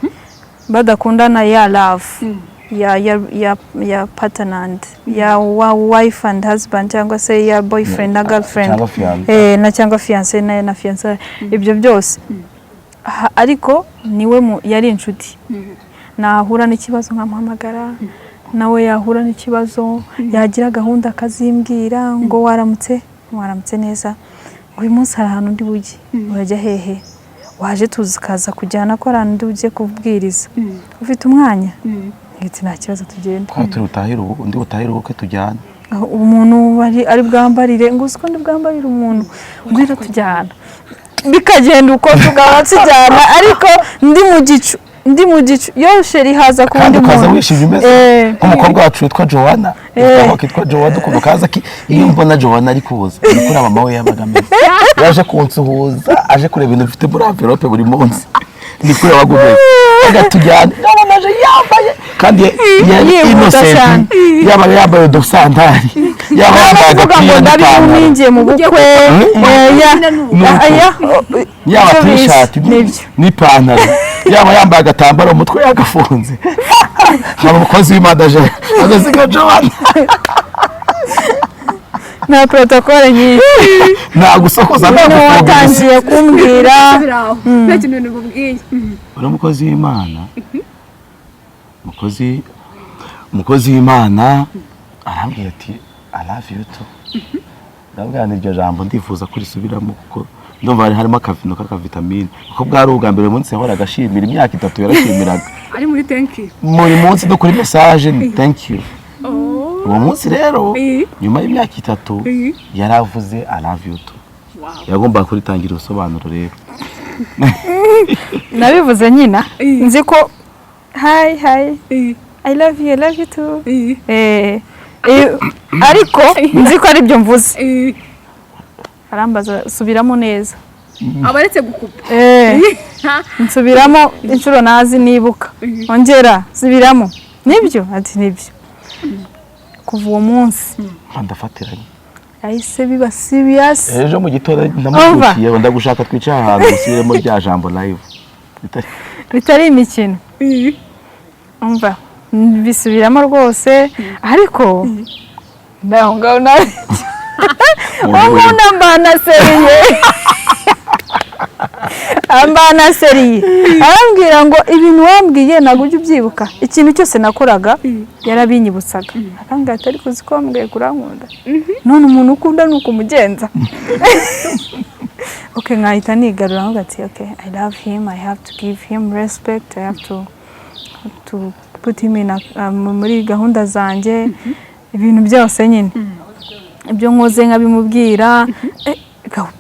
S3: badakundana, ya love ya partner and ya wife and husband, cyangwa se ya boyfriend na girlfriend.
S1: Cyangwa fiancé.
S3: Na cyangwa fiancé na fiancé, ibyo byose. Ariko niwe yari inshuti, nahura n'ikibazo nkamuhamagara, nawe yahura n'ikibazo, yagira gahunda akazimbwira, ngo waramutse, waramutse neza, ngo uyu munsi hari ahantu ndi bujye, urajya hehe, waje tukaza kujyana, ko hari ahantu ndi bujye kubwiriza, ufite umwanya? Ndetse nta kibazo, tugenda.
S1: Twari turi butahire ubu, undi butahire ubukwe tujyana.
S3: Aho umuntu ari bwambarire, ngo uzi ko ndi bwambarire umuntu, ngwino tujyana, bikagenda uko, tukaba tujyana, ariko ndi mu gicu, ndi mu gicu yo chéri haza ku
S1: Kandi
S3: wundi
S1: ukaza
S3: muntu.
S1: wishimye umeze nk'umukobwa wacu witwa Joanna. Kitwa Joanna, ukuntu kaza iyo mbona Joanna ari kuza, ni kuri mama we yabaga ameze, yaje kunsuhuza, aje kureba ibintu bifite muri enveloppe buri munsi, ni kuri yabaga umeze, agatujyana, ndabona aje yambaye kandi yari
S3: Yihuta
S1: innocent
S3: cyane.
S1: Yabaga yambaye udusandari, yaba yambaye
S3: Kuvuga ngo
S1: agapira n'ipantaro.
S3: Ndabimumingiye mu bukwe.
S1: Nuko. Yaba
S3: Ibyo bizi,
S1: t-shirt
S3: nibyo.
S1: n'ipantaro, yaba yambaye agatambaro mu mutwe yagafunze, nkaba umukozi w'Imana aje agasiga Joanna.
S3: Nta protocole nyinshi.
S1: Nta gusokoza, nta
S3: Noneho
S1: gufunga.
S3: watangiye kumbwira.
S2: Biri aho, nta kintu bimubwiye.
S1: Uri umukozi w'Imana, umukozi w'Imana arambwira ati: "I love you too." Ndabwira nti: "Iryo jambo ndifuza ko risubiramo, kuko ndumva hari harimo akavino k'akavitamine," kuko bwari ubwa mbere uyu munsi yahoraga ashimira. Imyaka 3 yarashimiraga.
S2: Ari muri thank you.
S1: Buri munsi no kuri message ni thank you. Uwo munsi rero, nyuma y'imyaka 3, yaravuze "I love you too." Yagombaga kuritangira ubusobanuro rero.
S3: Nabivuze nyina nzi ko hi hi, I love you, I love you too. Ariko nzi ko aribyo mvuze. Arambaza: "Subiramo neza."
S2: Abaretse gukupa.
S3: Nsubiramo inshuro nazi nibuka, ongera subiramo, nibyo? Ati: "Nibyo." Kuva uwo munsi
S1: Ndafatiranye.
S3: yahise biba serious.
S1: Ejo mu gitondo ndamubyukiye: "Ndagushaka, twicaye ahantu usubiremo rya jambo live."
S3: Bitari imikino. Umva, bisubiramo rwose, ariko ndaho ngaho nawe umuntu ambana sérieux, ambana sérieux, arambwira ngo ibintu wambwiye ntabwo ujya ubyibuka. Ikintu cyose nakoraga yarabinyibutsaga, akambwira ati: "Ariko uzi ko wambwiye kurankunda? None umuntu ukunda ni ukumugenza." Okay, nkahita nigarura nkavuga ati: "Okay, I love him, I have to give him respect, I have to put him in muri gahunda zanjye, ibintu byose nyine, ibyo nkoze nkabimubwira."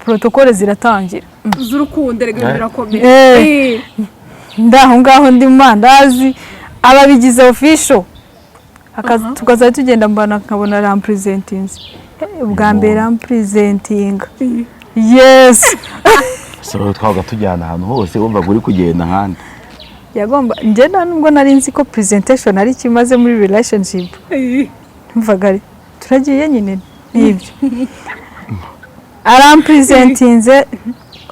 S3: Protocole ziratangira.
S2: Z'urukundo rega, birakomeye.
S3: Ndaho ngaho ndi mu mandazi, ababigize official. Tukazajya tugenda, mbana nkabona rampresentinze ubwa mbere, rampresentinga, yes.
S1: So twabaga tujyana ahantu hose, wumvaga uri kugenda ahandi.
S3: Yagomba, njye nta nubwo nari nzi ko presentation ari ikimaze muri relationship. Numvaga ari turagiye nyine n'ibyo. Arampresentinze,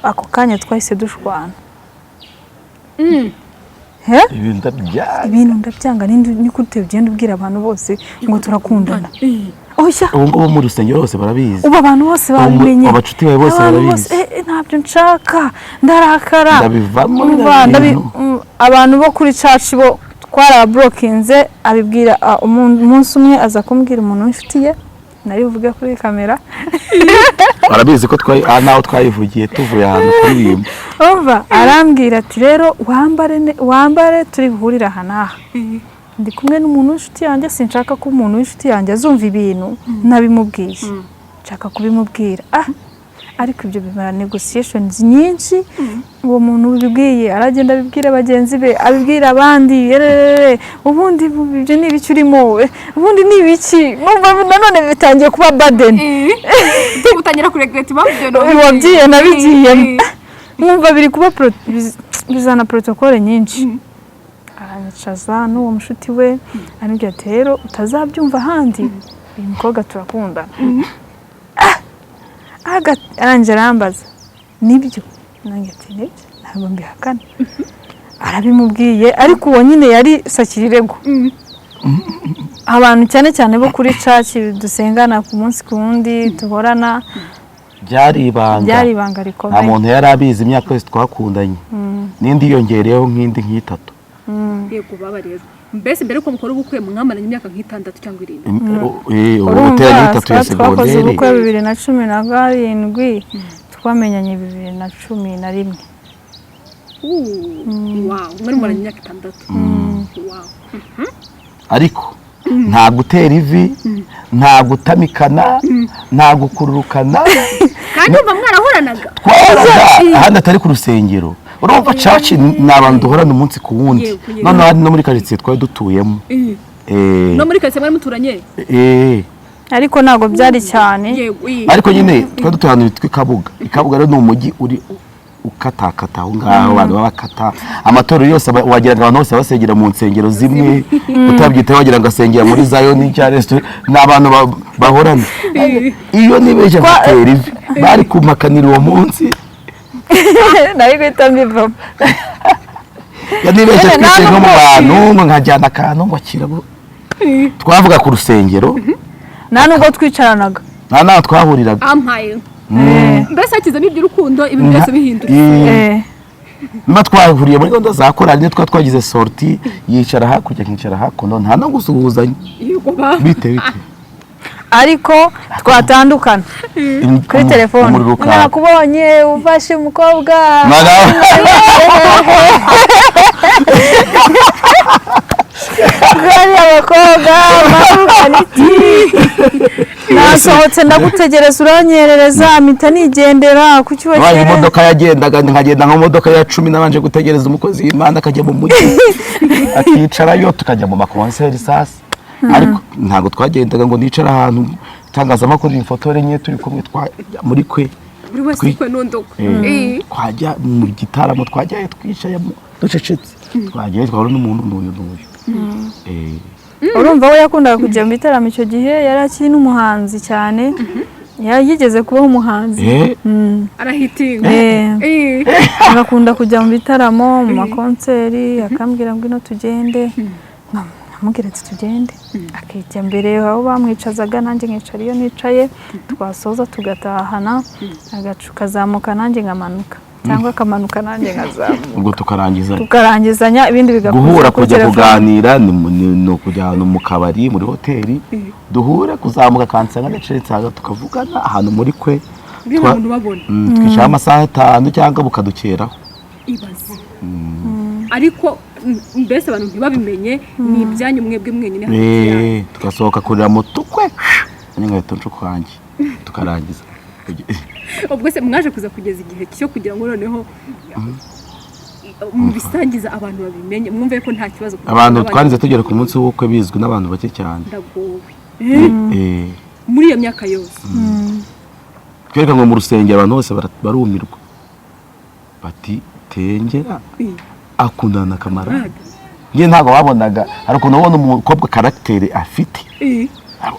S3: ako kanya twahise dushwana. He?
S1: Ibintu ndabyanga.
S3: Ibintu ndabyanga. Ninde ni gute ugenda ubwira abantu bose ngo turakundana? Oya.
S1: Ubu ngubu mu rusengero hose barabizi.
S3: Ubu abantu bose babimenye.
S1: Abacuti bawe bose
S3: Abantu
S1: barabizi.
S3: bose, ntabyo nshaka, ndarakara.
S1: Ndabivamo.
S3: Umva,
S1: biriya bintu.
S3: Abantu bo kuri church bo twaraburokinze. Abibwira umunsi umwe aza kumbwira umuntu w'inshuti ye, nari buvuge kuri kamera.
S1: Barabizi ko twari aha, naho twayivugiye tuvuye ahantu kuririmba.
S3: Umva, arambwira ati: "Rero wambare wambare, turi buhurire aha n'aha, ndi kumwe n'umuntu w'inshuti yanjye. Sinshaka ko umuntu w'inshuti yanjye azumva ibintu ntabimubwiye, nshaka kubimubwira." Ariko ibyo bimara negotiations nyinshi. Uwo muntu ubibwiye aragenda abibwira bagenzi be, abibwira abandi, ererere, ubundi ibyo ni ibiki urimo? Ubundi ni ibiki? Numva nanone bitangiye kuba burden.
S2: Utangira kuregreta impamvu ibyo bintu.
S3: Wabyiye nabigiyemo, nkumva biri kuba bizana protocole nyinshi. Aranyicaza n'uwo mushuti we, arambwira ati: "Rero utazabyumva ahandi, uyu mukobwa turakundana." Arangije arambaza: "Nibyo?" Nanjye ati: "Nibyo, ntabwo mbihakana." Arabimubwiye, ariko uwo nyine yari sakirirego. Abantu cyane cyane bo kuri church dusengana ku munsi ku wundi, duhorana.
S1: Byari ibanga.
S3: Byari ibanga
S1: Nta
S3: rikomeye.
S1: muntu yari abizi imyaka yose twakundanye, n'indi yiyongereyeho nk'indi nk'itatu.
S2: Yego, baba rero mbese mbere yuko mukora ubukwe mwamaranye imyaka nk'itandatu cyangwa irindwi?
S1: Ubu
S3: Urumva,
S1: guteranya itatu ya
S3: twakoze
S1: segonderi.
S3: ubukwe 2017, twamenyanye 2011.
S2: Wow, mwari mumaranye imyaka 6, wow.
S1: Ariko nta gutera ivi, nta gutamikana, nta gukururukana.
S2: Kandi umva mwarahoranaga.
S1: Twahoranaga ahandi atari ku rusengero. Urumva, church ni abantu duhorana umunsi ku wundi.
S2: Yego, yego.
S1: Noneho hari no muri karitsiye twari dutuyemo.
S2: No muri karitsiye mwari muturanye?
S1: Eh.
S3: Ariko ntabwo byari cyane.
S2: Yego.
S1: Ariko nyine twari dutuye ahantu hitwa i Kabuga. I Kabuga rero ni umujyi uri ukatakata aho ngaho, abantu baba bakata amatorero yose, wagira ngo abantu bose basengera mu nsengero zimwe. Utabyitaho wagira ngo asengera muri Zayoni cyangwa resitora. Ni abantu bahorana. Iyo nibeshya ngatera ivi, bari kumpakanira uwo munsi.
S3: Nari guhita mbivamo.
S1: Nibeshya
S3: Nyine nta
S1: twicaye nko mu
S3: nubwo-
S1: bantu, ngo nkajyana akantu ngo akira twavuga ku rusengero.
S3: Nta nubwo twicaranaga.
S1: Nta n'aho twahuriraga.
S2: Ampaye, mbese hakizamo iby'urukundo, ibintu byose bihinduka.
S1: Niba twahuriye muri gahunda za korali, niyo twaba twagize sortie, yicara hakurya nkicara hakuno, nta no gusuhuzanya.
S2: Yego ba.
S1: Bite bite.
S3: Ariko twatandukana kuri telefone,
S1: Umuriro ukaka.
S3: "Nakubonye ufashe umukobwa." Bariya abakobwa bavugana iti: "Nasohotse ndagutegereza, uranyerereza, mpita nigendera. Kuki
S1: Wabaye
S3: wakereye?"
S1: Imodoka yagendaga, nkagenda nka modoka ya 10, nabanje gutegereza umukozi w'Imana akajya mu mujyi akicarayo, tukajya mu makonseri sasa. Ariko ntabwo twagendaga ngo nicare ahantu itangazamakuru rimfotore nke turi kumwe. Twajya muri kwe.
S2: Buri wese kwe n'undi ukwe.
S1: Twajya mu gitaramo, twajyayo twicaye ducecetse, twagiye twahura n'umuntu n'uyu n'uyu.
S3: Urumva, we yakundaga kujya mu bitaramo. Icyo gihe yari akiri n'umuhanzi cyane, yari yigeze kubaho umuhanzi.
S2: Arahitinga.
S3: Agakunda kujya mu bitaramo, mu makonseri, akambwira ngo ino tugende, nkamubwira ati: "Tugende." Akijya mbere aho bamwicazaga, nanjye nkicara iyo nicaye, twasoza tugatahana, agacu kazamuka nanjye nkamanuka, cyangwa akamanuka nanjye nkazamuka.
S1: Ubwo tukarangiza.
S3: Tukarangizanya, ibindi bigakomeza
S1: Guhura,
S3: kuri
S1: kujya
S3: telefone.
S1: kuganira ni ukujya ahantu mu kabari, muri hoteli, duhure, kuzamuka akansanga nicaye, nsanga tukavugana ahantu muri kwe.
S2: Niba umuntu ubabona.
S1: Twicara amasaha 5 cyangwa bukadukeraho.
S2: Ibaze, ariko mbese abantu ntibabimenye, ni ibyanyu mwebwe mwenyine hagati yanyu.
S1: Tugasohoka kurira moto kwe, nanjye nkahita nca ukwanjye, tukarangiza.
S2: Ubwo se mwaje kuza kugeza igihe cyo kugira ngo noneho mubisangiza abantu babimenye, mwumve ko nta kibazo kugira
S1: Abantu
S2: ngo
S1: twanze tugera ku munsi w'ubukwe bizwi n'abantu bake cyane.
S2: Ndagowe.
S1: Eh,
S2: Muri iyo myaka yose?
S1: Twereka ngo mu rusengero abantu bose barumirwa bati: "Tengera akundana na Kamarade." Njye ntabwo babonaga, hari ukuntu ubona umukobwa caractère afite.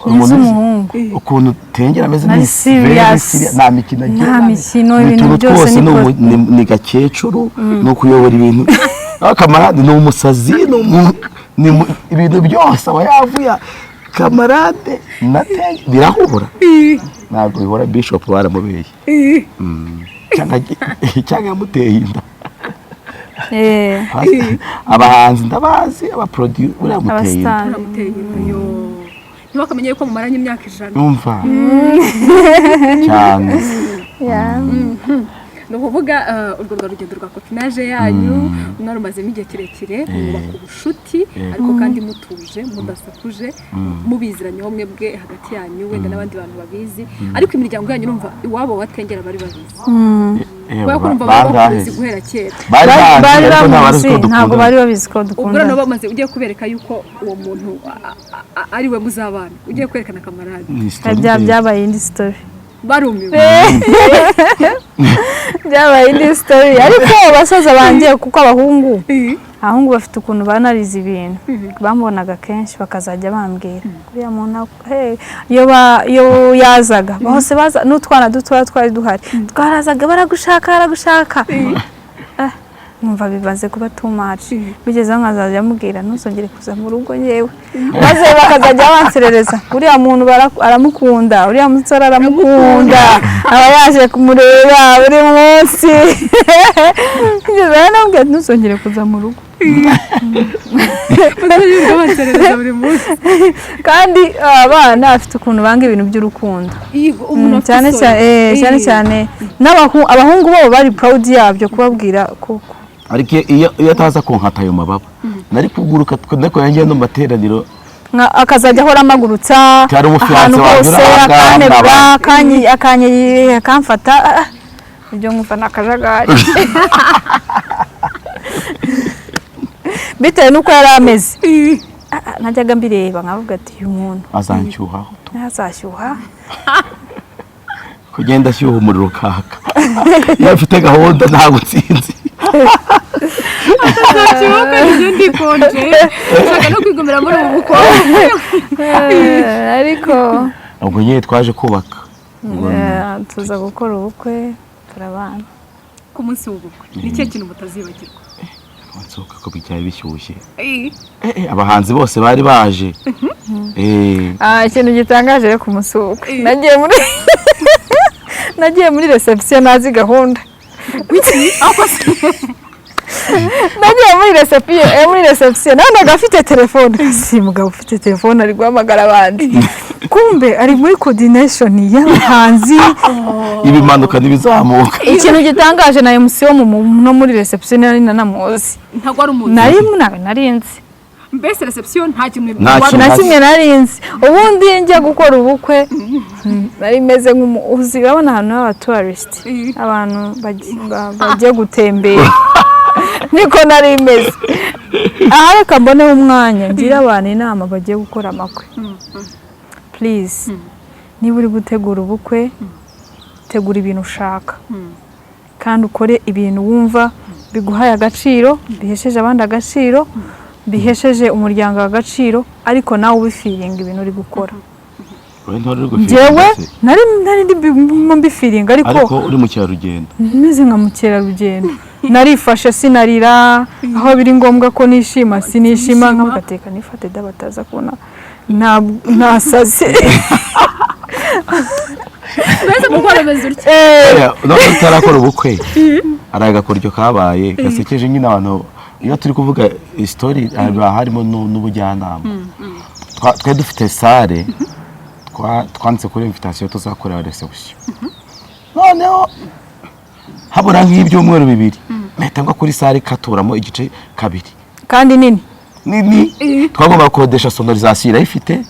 S1: Umuntu
S3: Z'umuhungu.
S1: Ukuntu Tengera ameze
S3: Ari
S1: ni
S3: serious.
S1: very serious, nta mikino agira.
S3: Nta mikino,
S1: Ni
S3: ibintu
S1: utuntu
S3: byose
S1: twose
S3: ni
S1: ni gakecuru, ni ukuyobora ibintu. Aho Kamarade ni umusazi, ni ibintu byose aba yavuye. Kamarade na Tenge birahura? Ntabwo bihora. Bishop baramubeye cyangwa yamuteye inda. Abahanzi ndabazi, abaproducer, uriya muteye inda.
S3: Abasitari.
S2: Uramuteye inda yo, ntibakamenye yuko mumaranye imyaka 100.
S1: Umva cyane.
S2: Ni ukuvuga urwo rwa rugendo rwa copinage yanyu mwarumazemo igihe kirekire, mwubaka ubushuti, ariko kandi mutuje, mudasakuje, mubiziranyeho mwebwe hagati yanyu, wenda n'abandi bantu babizi, ariko imiryango yanyu, urumva iwabo watengera bari babizi, kubera ko urumva bari
S1: Bangahe?
S2: bakuzi guhera kera.
S1: Bari
S3: Bari
S1: bazi,
S3: bari
S1: ariko ntabwo bazi
S3: bamuzi,
S1: ko
S3: ntabwo
S1: dukundana.
S3: bari babizi ko
S2: Ubwo noneho
S3: dukundana.
S2: bamaze, ugiye kubereka yuko uwo muntu ari we muzabana, ugiye kwerekana Kamarade?
S1: Ni story ndende.
S3: Byabaye indi story.
S2: Barumiwe.
S3: Byabaye indi story, ariko basaza banjye, kuko abahungu bafite ukuntu banariza ibintu, bambonaga kenshi bakazajya bambwira uriya muntu, hey, iyo yazaga bose baza, n'utwana dutoya twari duhari twarazaga, baragushaka, baragushaka. Ah, numva bimaze kuba too much, bigezeho nkazajya amubwira: "Ntuzongere kuza mu rugo yewe." Maze bakazajya banserereza: "Uriya muntu aramukunda, uriya musore aramukunda, aba yaje kumureba buri munsi." Bigezeho namubwira: "Ntuzongere kuza mu rugo."
S2: Bazajya banserereza buri munsi.
S3: Kandi abana bafite ukuntu banga ibintu by'urukundo.
S2: Yego, umuntu afite
S3: Cyane
S2: isoni.
S3: cyane, cyane cyane abahungu bo bari proud yabyo kubabwira ko
S1: Ariko iyo ataza kunkata ayo mababa, nari kuguruka, ariko yangiye no mu materaniro.
S3: Akazajya ahora amagurutsa
S1: Cyari umufiancé
S3: ahantu
S1: wanjye
S3: hose,
S1: uri aha ngaha,
S3: akanterura,
S1: mwaba-
S3: akamfata, ibyo nkumva ni akajagari bitewe n'uko yari ameze. Najyaga mbireba nkavuga ati: "Uyu muntu
S1: Azanshyuhaho.
S3: ntazashyuha."
S1: Kugenda ashyuha umuriro ukaka, iyo afite gahunda ntabwo nsinzi.
S2: Ntakibuka njye ndikonje, nshaka no kwigumira muri ubu bukonje.
S3: Ariko
S1: Ubwo nyine twaje kubaka.
S3: Tuza gukora ubukwe, turabana.
S2: Ku munsi w'ubukwe ni ikihe kintu mutazibagirwa?
S1: Nsohoka ko byari bishyushye. Abahanzi bose bari baje.
S3: Ikintu gitangaje rero ku munsi w'ubukwe, nagiye muri reception nazi gahunda. Nagiye muri reception, muri reception nabonaga afite telefone, si mugabo ufite telefone ari guhamagara abandi, kumbe ari muri coordination y'abahanzi.
S1: Ibimanuka n'ibizamuka.
S3: Ikintu gitangaje, na MC wo no muri reception nari nanamuzi.
S2: Ntabwo ari umuntu.
S3: Nari nawe nari nzi.
S2: Mbese reception nta kintu
S1: Nta kintu.
S3: Na kimwe nari nzi. Ubundi njya gukora ubukwe nari meze nk'umuzi, urabona ahantu h'abatourist, abantu bagiye gutembera, niko nari meze. Aha reka mboneho umwanya ngira abantu inama bagiye gukora amakwe: please, niba uri gutegura ubukwe, tegura ibintu ushaka kandi ukore ibintu wumva biguhaye agaciro, bihesheje abandi agaciro, bihesheje umuryango agaciro, ariko nawe ubifeelinga ibintu uri gukora.
S1: Wowe ntwari uri
S3: Njyewe
S1: gufeelinga se?
S3: nari ndimo mbifeelinga, ariko
S1: Ariko uri mukerarugendo.
S3: Meze nka mukerarugendo. Narifashe sinarira, aho biri ngombwa ko nishima sinishima, nkamugateka nifate da bataza kubona ntasaze.
S2: Mbese mu gukora ameze utya?
S1: None utarakora ubukwe, hari agakoryo kabaye gasekeje nyine. Abantu iyo turi kuvuga isitori haba harimo n'ubujyanama. Twari dufite salle, twanditse kuri invitation tuzakorera reception, noneho habura nk'ibyumweru 2, mpita ngwa kuri salle katuramo igice kabiri.
S3: Kandi nini.
S1: Nini. Twagomba gukodesha sonorisation irayifite,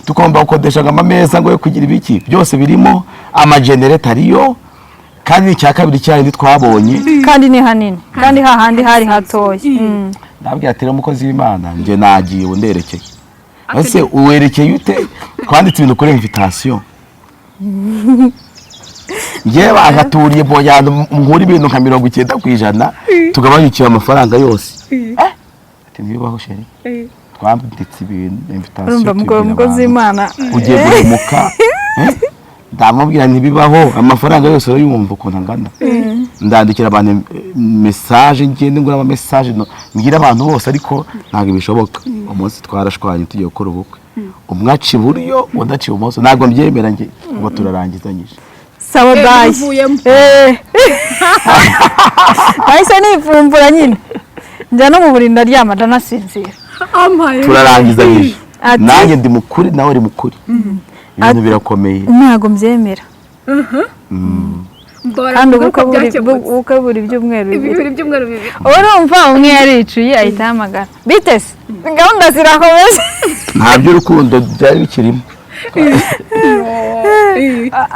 S1: tugomba gukodesha ngo amameza ngo yo kugira ibiki byose birimo. Amajenereta ariyo, kandi icya kabiri cyari twabonye.
S3: Kandi ni hanini, kandi hahandi hari hatoya.
S1: Ndabwira ati: "Rero umukozi w'Imana, njye nagiye, ubu nderekeye." Ese uwerekeye ute? Twanditse ibintu kuri invitation. Njyewe bankaturiye mbonye ahantu nkura ibintu nka 90%, tugabanyukiye amafaranga yose. Ati: "Ntibibaho chéri, twanditse ibintu invitation."
S3: Urumva
S1: Tubwira
S3: umukozi
S1: abantu.
S3: w'Imana.
S1: Ugiye guhemuka. Ndamubwira ntibibaho, amafaranga yose urayumva ukuntu angana. Ndandikira abantu message, ngende ngura ama message mbwira abantu bose, ariko ntabwo bishoboka. Umunsi twarashwanye tugiye gukora ubukwe, umwe aca iburyo, undi aca ibumoso. Ntabwo mbyemera njye, ubwo turarangizanyije.
S3: Sawa, bye.
S2: Bivuyemo.
S3: Nahise nivumbura nyine, njya no mu buriri ndaryama, ndanasinzira.
S2: Ampaye.
S1: Turarangizanyije.
S3: Ati-
S1: Nanjye ndi mukuri, nawe uri mukuri, ibintu birakomeye.
S3: Ntabwo mbyemera. Kandi ubukwe buri
S2: Byakemutse.
S3: Ubukwe buri byumweru 2.
S2: Bibiri, byumweru 2.
S3: Urumva umwe yaricuye, ahita ahamagara: "Bitese gahunda zirakomeza."
S1: Nta by'urukundo byari bikirimo.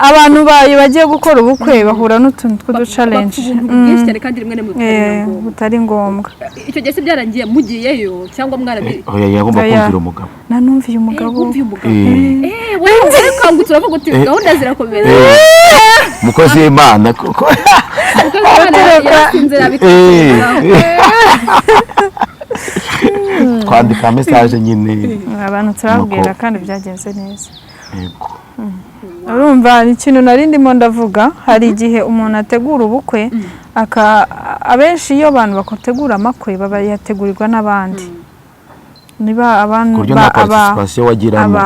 S3: Abantu bayo bagiye gukora ubukwe bahura n'utuntu tw'uduchallenge
S2: Bapfa ubuntu bwinshi cyane, kandi rimwe na rimwe butari na ngombwa.
S3: Butari ngombwa.
S2: Icyo gihe se byarangiye mugiyeyo cyangwa mwarabi?
S1: Oya, yagomba
S3: Oya.
S1: kumvira umugabo.
S3: Nanumviye umugabo.
S2: Wumviye umugabo.
S1: Eh.
S2: Wowe warakangutse uravuga uti gahunda zirakomeza.
S1: Umukozi w'Imana koko.
S2: Umukozi w'Imana yarasinze.
S1: Twandika message nyine.
S3: Abantu turababwira.
S1: Nuko-
S3: Kandi byagenze neza.
S1: Yego.
S3: Urumva ni ikintu nari ndimo ndavuga, hari igihe umuntu ategura ubukwe aka abenshi iyo abantu bategura amakwe bayategurirwa n'abandi, niba abantu
S1: Ku buryo nta participation wagiramo.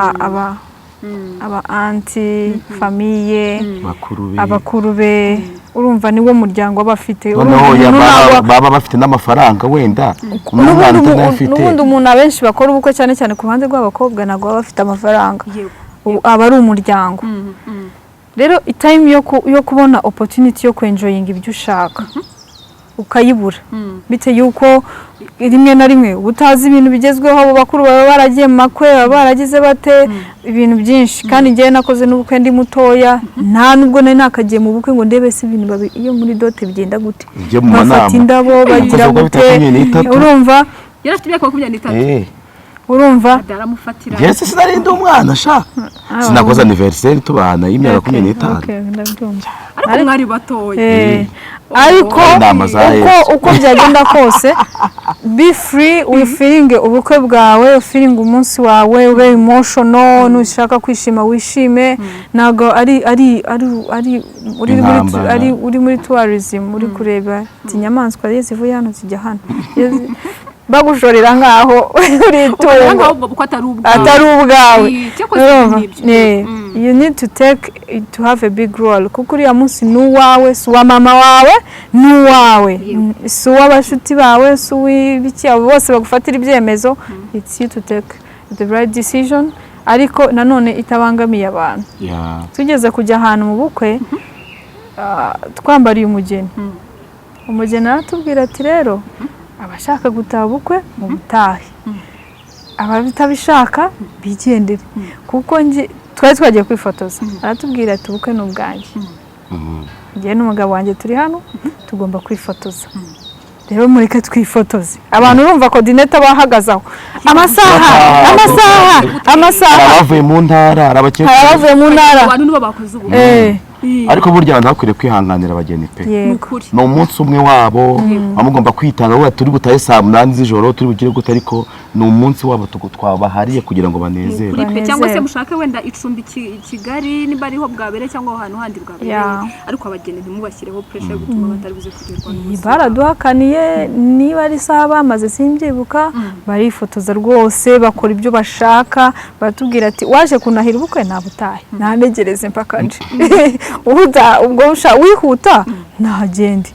S3: Aba aunty, famille,
S1: Bakuru be.
S3: Abakuru be, urumva niwo muryango aba afite.
S1: Noneho
S3: Urumva
S1: ya
S3: umuntu
S1: baba bafite n'amafaranga wenda n'umwana
S3: n'ubundi
S1: utanayafite.
S3: N'ubundi umuntu, abenshi bakora ubukwe, cyane cyane ku ruhande rw'abakobwa, ntabwo baba bafite amafaranga. Ubu aba ari umuryango. Rero time yo kubona opportunity yo kwenjoyinga ibyo ushaka ukayibura, bitewe yuko rimwe na rimwe uba utazi ibintu bigezweho. Abo bakuru baba baragiye mu makwe, baba baragize bate ibintu byinshi. Kandi njyewe nakoze n'ubukwe ndi mutoya, nta nubwo nari nakagiye mu bukwe ngo ndebe se ibintu iyo muri dot bigenda gute,
S1: Ujye mu
S3: bafata
S1: manama.
S3: indabo bagira
S1: Nakoze ubukwe
S3: gute.
S1: bita 23.
S3: Urumva.
S2: Yari afite imyaka 23.
S3: Urumva.
S2: Aramufatira.
S1: Njye se sinari ndi umwana sha, sinakoze anniversaire tubana y'imyaka 25.
S3: Okay, ndabyumva.
S2: Ariko mwari batoya.
S3: Ariko
S1: Inama za
S3: uko
S1: Yesu.
S3: uko byagenda kose, be free, wifeelinge ubukwe bwawe, ufeelinge umunsi wawe, ube emotional. Nushaka kwishima wishime, ntabwo ari uri muri
S1: Intambara.
S3: ari uri muri tourism, uri kureba ati inyamaswa iyo zivuye hano zijya hano. Iyo bagushorera nkaho uri itungo.
S2: Ngaho ubwo bukwe atari ubwawe.
S3: Atari ubwawe.
S2: Cyakoze.
S3: Urumva?
S2: Nibyo.
S3: You need to take to have a big role, kuko uriya munsi ni uwawe, si uwa mama wawe, ni uwawe, si uw'abashuti bawe, si uw'ibiki, abo bose bagufatira ibyemezo. It's you to take the right decision, ariko nanone itabangamiye abantu. Tugeze kujya ahantu mu bukwe, twambariye umugeni, umugeni aratubwira ati: "Rero abashaka gutaha ubukwe mu butahe, abatabishaka bigendere," kuko njye twari twagiye kwifotoza. Aratubwira ati: "Ubukwe ni ubwanjye, njyewe n'umugabo wanjye turi hano, tugomba kwifotoza, rero mureke twifotoze." Abantu, urumva coordinator bahagaze aho amasaha, amasaha, amasaha.
S1: Hari abavuye mu ntara, hari abakecuru.
S3: Hari abavuye mu ntara.
S2: Abantu nibo bakoze ubu.
S1: Ariko burya abantu bakwiriye kwihanganira abageni pe.
S2: Ni
S3: Yego.
S2: ukuri.
S1: Ni umunsi umwe wabo, baba mugomba kwitanga. Vuga turi butahe saa 8 z'ijoro, turi bugire gute, ariko ni umunsi wabo twabahariye kugira ngo banezerwe.
S2: Kuri pe, cyangwa se
S3: Banezerwe.
S2: mushake wenda icumbi i Kigali nimba ariho bwabereye, cyangwa aho hantu handi bwabereye, ariko abageni ntimubashyireho pressure yo gutuma batari buze kugerwa n'ubuzima.
S3: Baraduhakaniye, niba ari isaha bamaze simbyibuka, barifotoza rwose, bakora ibyo bashaka. Baratubwira ati: "Waje kunahira ubukwe ntabutahe, ntanegereze mpaka nje. Ubwo wihuta ntagende,"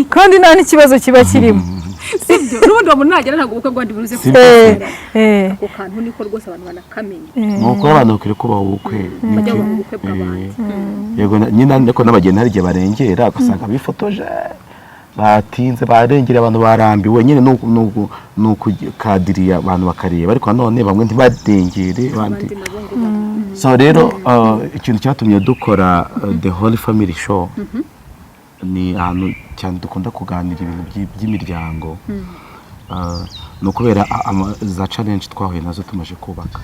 S3: kandi nta n'ikibazo kiba kirimo.
S2: Sibyo, n'ubundi uwo muntu nagera ntabwo ubukwe bwandi buruze
S1: Sibyo.
S2: kuba.
S3: Eh.
S2: Ako kantu niko rwose abantu banakamenya.
S1: Ni ukuri, abantu bakwiriye kubaha ubukwe.
S2: Bajya bubaha ubukwe bw'abandi.
S1: Yego, nyine ariko n'abageni hari igihe barengera, ugasanga bifotoje. Batinze, barengera, abantu barambiwe nyine, ni ukukadiriya abantu bakareba, ariko nanone bamwe ntibadengere abandi.
S2: Abandi nabo ngo
S1: So rero ikintu cyatumye dukora The Holy Family Show ni ahantu cyane dukunda kuganira ibintu by'imiryango. Ni ukubera za challenge twahuye nazo tumaze kubaka.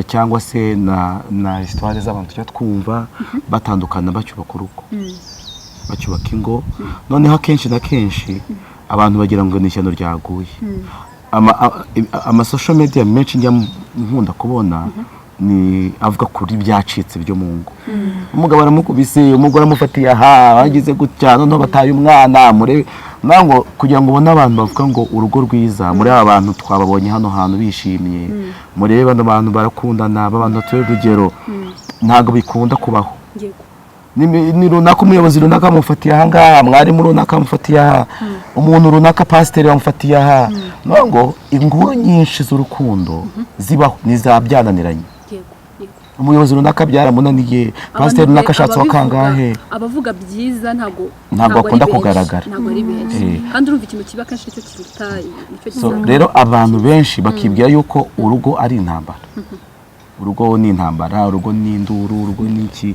S1: Cyangwa se na histoire z'abantu tujya twumva batandukana bacyubaka urugo, bacyubaka ingo. Noneho akenshi na kenshi abantu bagira ngo ni ishyano ryaguye. Ama social media menshi njya nkunda kubona ni avuga kuri byacitse byo mu ngo: umugabo aramukubise, umugore amufatiye aha, bagize gutya, noneho bataye umwana. Murebe ngo kugira ngo ubone abantu bavuga ngo urugo rwiza, muri aba bantu twababonye hano hantu bishimye, murebe bano bantu barakundana, aba bantu batuye urugero, ntabwo bikunda kubaho. Ni runaka, umuyobozi runaka bamufatiye aha ngaha, mwarimu runaka bamufatiye aha, umuntu runaka, pasiteri bamufatiye aha. Ni ngo inkuru nyinshi z'urukundo zibaho ni za byananiranye.
S2: yego yego
S1: Umuyobozi runaka byaramunaniye, pasiteri runaka ashatse wa kangahe.
S2: Abavuga byiza ntabwo
S1: Ntabwo
S2: ari
S1: bakunda
S2: benshi,
S1: kugaragara.
S2: Ntabwo ari benshi. Kandi urumva ikintu kiba kenshi nicyo kiruta, nicyo
S1: So
S2: gisanga.
S1: rero abantu benshi bakibwira yuko urugo ari intambara, urugo ni intambara, urugo ni induru, urugo ni iki.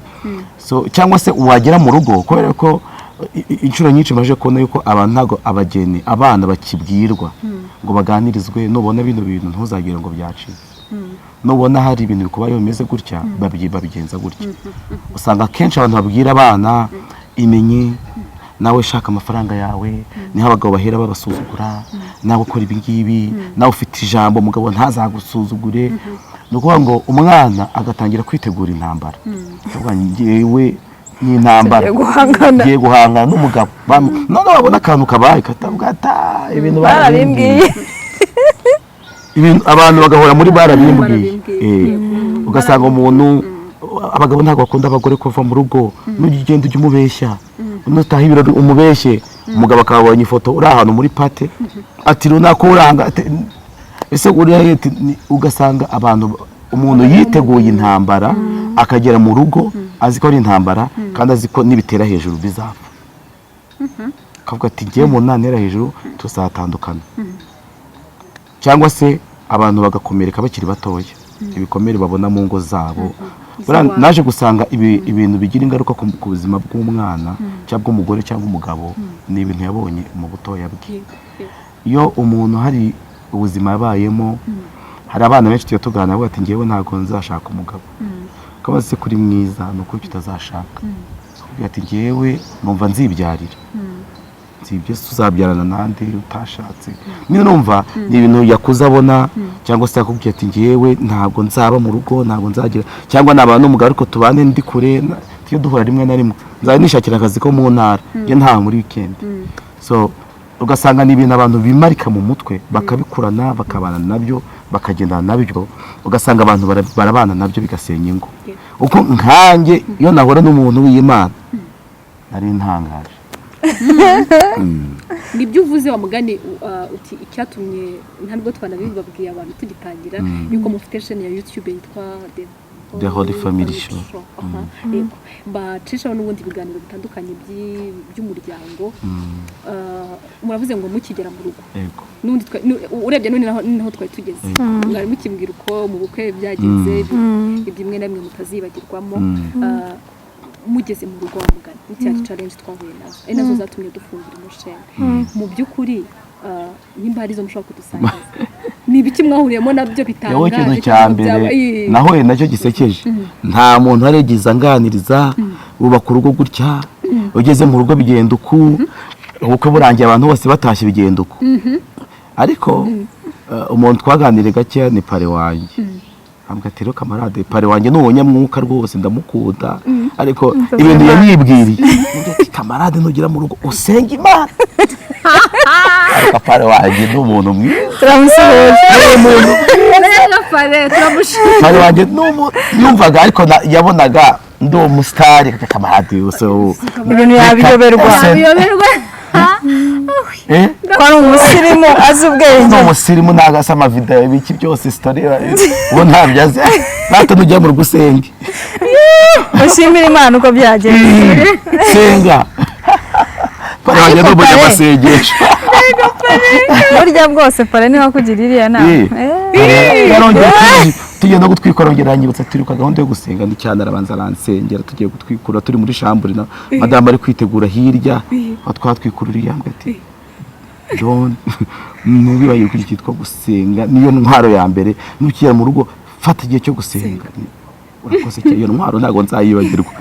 S1: So cyangwa se wagera mu rugo, kubera ko inshuro nyinshi maje kubona yuko abantu ntabwo abageni, abana bakibwirwa ngo baganirizwe: nubona bino bintu ntuzagire ngo byacitse, nubona hari ibintu bikubayeho bimeze gutya, babigenza gutya. Usanga akenshi abantu babwira abana: imenye nawe, shaka amafaranga yawe, niho abagabo bahera babasuzugura, nawe ukora ibi ngibi, nawe ufite ijambo, umugabo ntazagusuzugure. Ni ukuvuga ngo umwana agatangira kwitegura intambara. Akavuga ngo njyewe ni intambara.
S3: Tugiye guhangana.
S1: Ngiye guhangana n'umugabo. Noneho wabona akantu kabaye katavuga ata ibintu
S3: barabimbwiye.
S1: Ibintu abantu bagahora muri barabimbwiye.
S2: Barabimbwiye.
S1: Ugasanga umuntu, abagabo ntabwo bakunda abagore kuva mu rugo. Nujya ugenda ujya umubeshya, nutaha ibirori umubeshye, umugabo akabonye ifoto uri ahantu muri party, ati runaka uranga, ati, ese uriya ati, ugasanga abantu, umuntu yiteguye intambara, akagera mu rugo azi ko ari intambara, kandi azi ko nibitera hejuru bizapfa, akavuga ati ngiye mu nantera hejuru tuzatandukana. Cyangwa se abantu bagakomereka bakiri batoya, ibikomere babona mu ngo zabo. Buriya
S2: Iwabo.
S1: Naje gusanga ibintu bigira ingaruka ku buzima bw'umwana cyangwa bw'umugore cyangwa umugabo ni ibintu yabonye mu butoya bwe.
S2: Yego, yego.
S1: Iyo umuntu hari ubuzima yabayemo, hari abana benshi tujya tuganira bavuga ati ngewe ntabwo nzashaka umugabo. Kabaze se kuri mwiza, ni ukuri utazashaka? Akubwira ati ngewe numva nzibyarira. Nzibyo se uzabyarana nande utashatse? Niyo numva ni ibintu yakuze abona. Cyangwa se akubwira ati ngewe ntabwo nzaba mu rugo, ntabwo nzagira, cyangwa nabana n'umugabo ariko tubane ndi kure, tujye duhura rimwe na rimwe, nzajya nishakira akazi ko mu ntara njye ntaha muri weekend. So ugasanga ni ibintu abantu bimarika mu mutwe, bakabikurana, bakabana nabyo, bakagendana nabyo, ugasanga abantu barabana nabyo, bigasenya ingo. Uko nkanjye iyo nahura n'umuntu w'Imana nari ntangaje.
S2: Nibyo uvuze wa mugani, uti icyatumye nta nubwo twanabibabwiye abantu tugitangira yuko mufite chaîne ya YouTube yitwa
S1: The Holy Family Show.
S2: Aha, yego, bacishaho n'ubundi biganiro bitandukanye by'umuryango. Muravuze ngo mukigera mu rugo n'ubundi urebye none naho twari tugeze, mwari mukimbwira uko mu bukwe byagenze, ibyo imwe na bimwe mutazibagirwamo. Mugeze mu rugo, wa mugani hari challenge twahuye nazo, ari nazo zatumye dufungura ino chaîne. Mu by'ukuri nimba hari izo mushobora kudusangiza, ni ibiki mwahuriyemo nabyo bitangaje
S1: Yewe, ikintu cya
S2: cyangwa
S1: mbere
S2: byaba
S1: nahuye nacyo gisekeje, nta muntu warigeze anganiriza wubaka urugo gutya, ugeze mu rugo bigenda uku, ubukwe burangiye abantu bose batashye bigenda uku. Ariko umuntu twaganiriye gakeya ni parrain wanjye. Ambwira ati rero camarade, parrain wanjye ni umunyamwuka rwose, ndamukunda, ariko ibintu yanyibwiriye. Ambwira ati camarade, nugera mu rugo usenge Imana. Ariko parrain wanjye ni umuntu mwiza.
S3: Turamusuhuje.
S1: Ni umuntu
S2: Rero parrain turamushimira.
S1: Parrain wanjye ni umuntu yumvaga, ariko yabonaga ndi umusitari, camarade so
S3: Ibintu yabiyoberwa.
S2: Biyoberwa.
S1: Eh?
S3: Ko ari umusirimu azi ubwenge.
S1: Ni umusirimu, ntabwo asa amavideo, ibiki byose, story ubu ntabyo azi. Natwe nujya mu rugo usenge.
S3: Ushimire Imana uko byagenze.
S1: Senga. Pare wanjye
S3: Ariko
S1: ni
S3: Pare-
S1: umunyamasengesho.
S3: Burya bwose Pare niwe wakugira iriya nama.
S1: Yarongeye tugenda gutwikura, arongera aranyibutsa, turibuka gahunda yo gusenga ni cyane, arabanza aransengera, tugiye gutwikura turi muri chambre na madamu ari kwitegura hirya, aho twatwikururiye, yambwiye ati don ntiwibagirwe ikintu cyitwa gusenga, niyo ntwaro ya mbere, nukigera mu rugo fata igihe cyo gusenga. Urakoze cyane, iyo ntwaro ntabwo nzayibagirwa.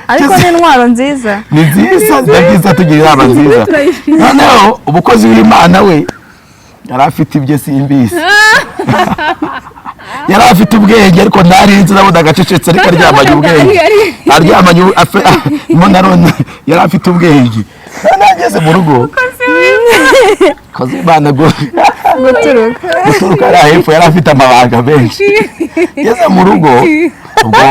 S3: Ariko ni intwaro nziza.
S1: Ni nziza, ni byiza, tugira inama nziza. Noneho umukozi w'Imana we yari afite ibye, simbizi, yari afite ubwenge ariko ntarinzi, nabona agacecetse ariko aryamanye ubwenge, aryamanye mbona yari afite ubwenge. Noneho ageze mu rugo, kozi w'Imana
S3: Guturuka
S1: guturuka hariya hepfo, yari afite amabanga menshi. Ngeze mu rugo ubwo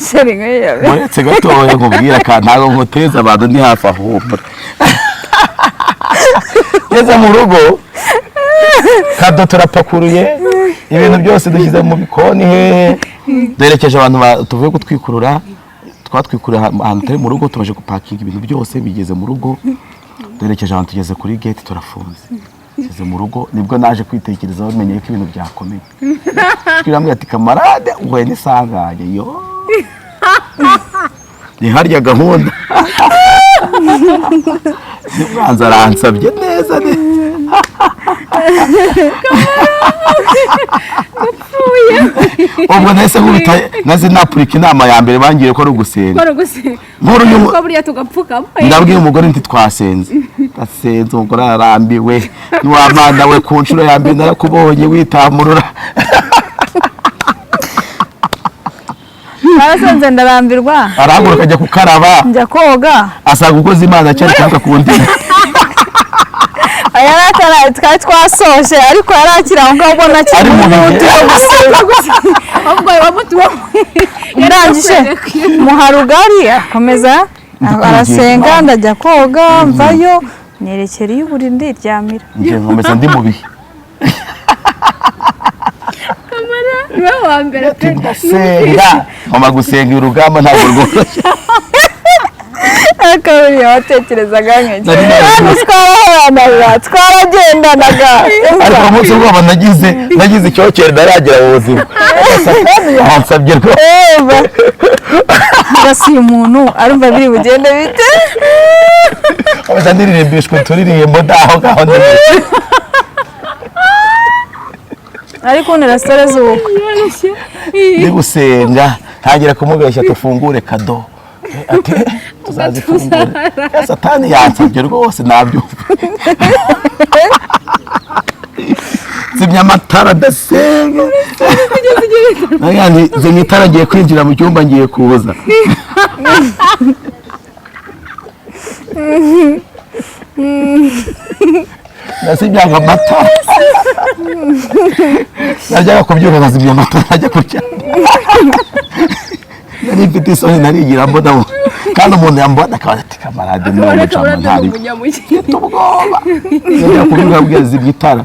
S3: Chéri nk'iyo.
S1: Uretse gatoya nkubwira ka ntabwo nkuteza abantu, ni hafi ahumura. Ngeze mu rugo, cadeau turapakuruye, ibintu byose dushyize mu bikoni hehe, duherekeje abantu tuvuye gutwikurura, twatwikurura ahantu tutari mu rugo, tumaze gupakinga ibintu byose bigeze mu rugo, duherekeje abantu, tugeze kuri gate turafunze. Tugeze mu rugo nibwo naje kwitekerezaho, menye ko ibintu byakomeye. Twirambwira ati camarade, uhuye n'isanganya yo ni harya gahunda, umwanzi aransabye neza neza. Ubwo nahise nkubita naze napurika inama ya mbere bangiriye ko ari ugusenga.
S2: Kora gusenga.
S1: Nkuru
S2: Ko buriya tugapfukama.
S1: Ndabwiye umugore nti twasenze, ndasenze, umugore ararambiwe, niwamana we, ku nshuro ya mbere narakubonye witamurura.
S3: Narasenze ndarambirwa.
S1: Arahaguruka ajya kukaraba.
S3: Njya koga.
S1: Asanga umukozi Imana cyari kuvuga ku ndimi.
S3: Yari atara, twari twasoje, ariko yari akiri aho ngaho ubona akiri
S1: Ari mu bihe.
S3: Muri gusenga.
S2: Ahubwo wamutuwe.
S3: Ndangije muha rugari, akomeza arasenga, ndajya koga, mvayo nerekera iyo uburiri ndiryamira.
S1: Njye nkomeza ndi mu bihe.
S2: Niwe wa mbere pe.
S1: Ndasenga, ngomba gusenga, urugamba ntabwo rworoshye.
S3: Ariko buriya watekerezaga nk'iki?
S1: Nari
S3: Kandi twarahoranaga, twaragendanaga.
S1: Ariko umunsi ubwoba nagize icyokere ntaragera mu buzima, Satani yansabye rwose.
S3: Eva mbese uyu muntu arumva biri bugende bite?
S1: Nkomeza ndirimbishwa uturirimbo ndaho ngaho ndiririmba.
S3: Ariko untera story z'ubukwe.
S2: Yoroshye.
S1: Ndi gusenga, ntangira kumubeshya tufungure cadeau. Ati tuzazifungura. Ya Satani yansabye rwose, nabyumva. Zimya amatara ndasenga. Nagira nti zimya itara, ngiye kwinjira mu cyumba, ngiye kuza. Nazimyaga amatara, najyaga kubyuka nkazimya amatara, najya kuryama. Nari mfite isoni, narigira mbona kandi umuntu yambona akaba ati camarade ni
S2: Akabona
S1: umucamo
S2: camarade ni
S1: ntari
S2: umunyamugi.
S1: Mfite ubwoba, najya kubyuka mbwira zimya itara,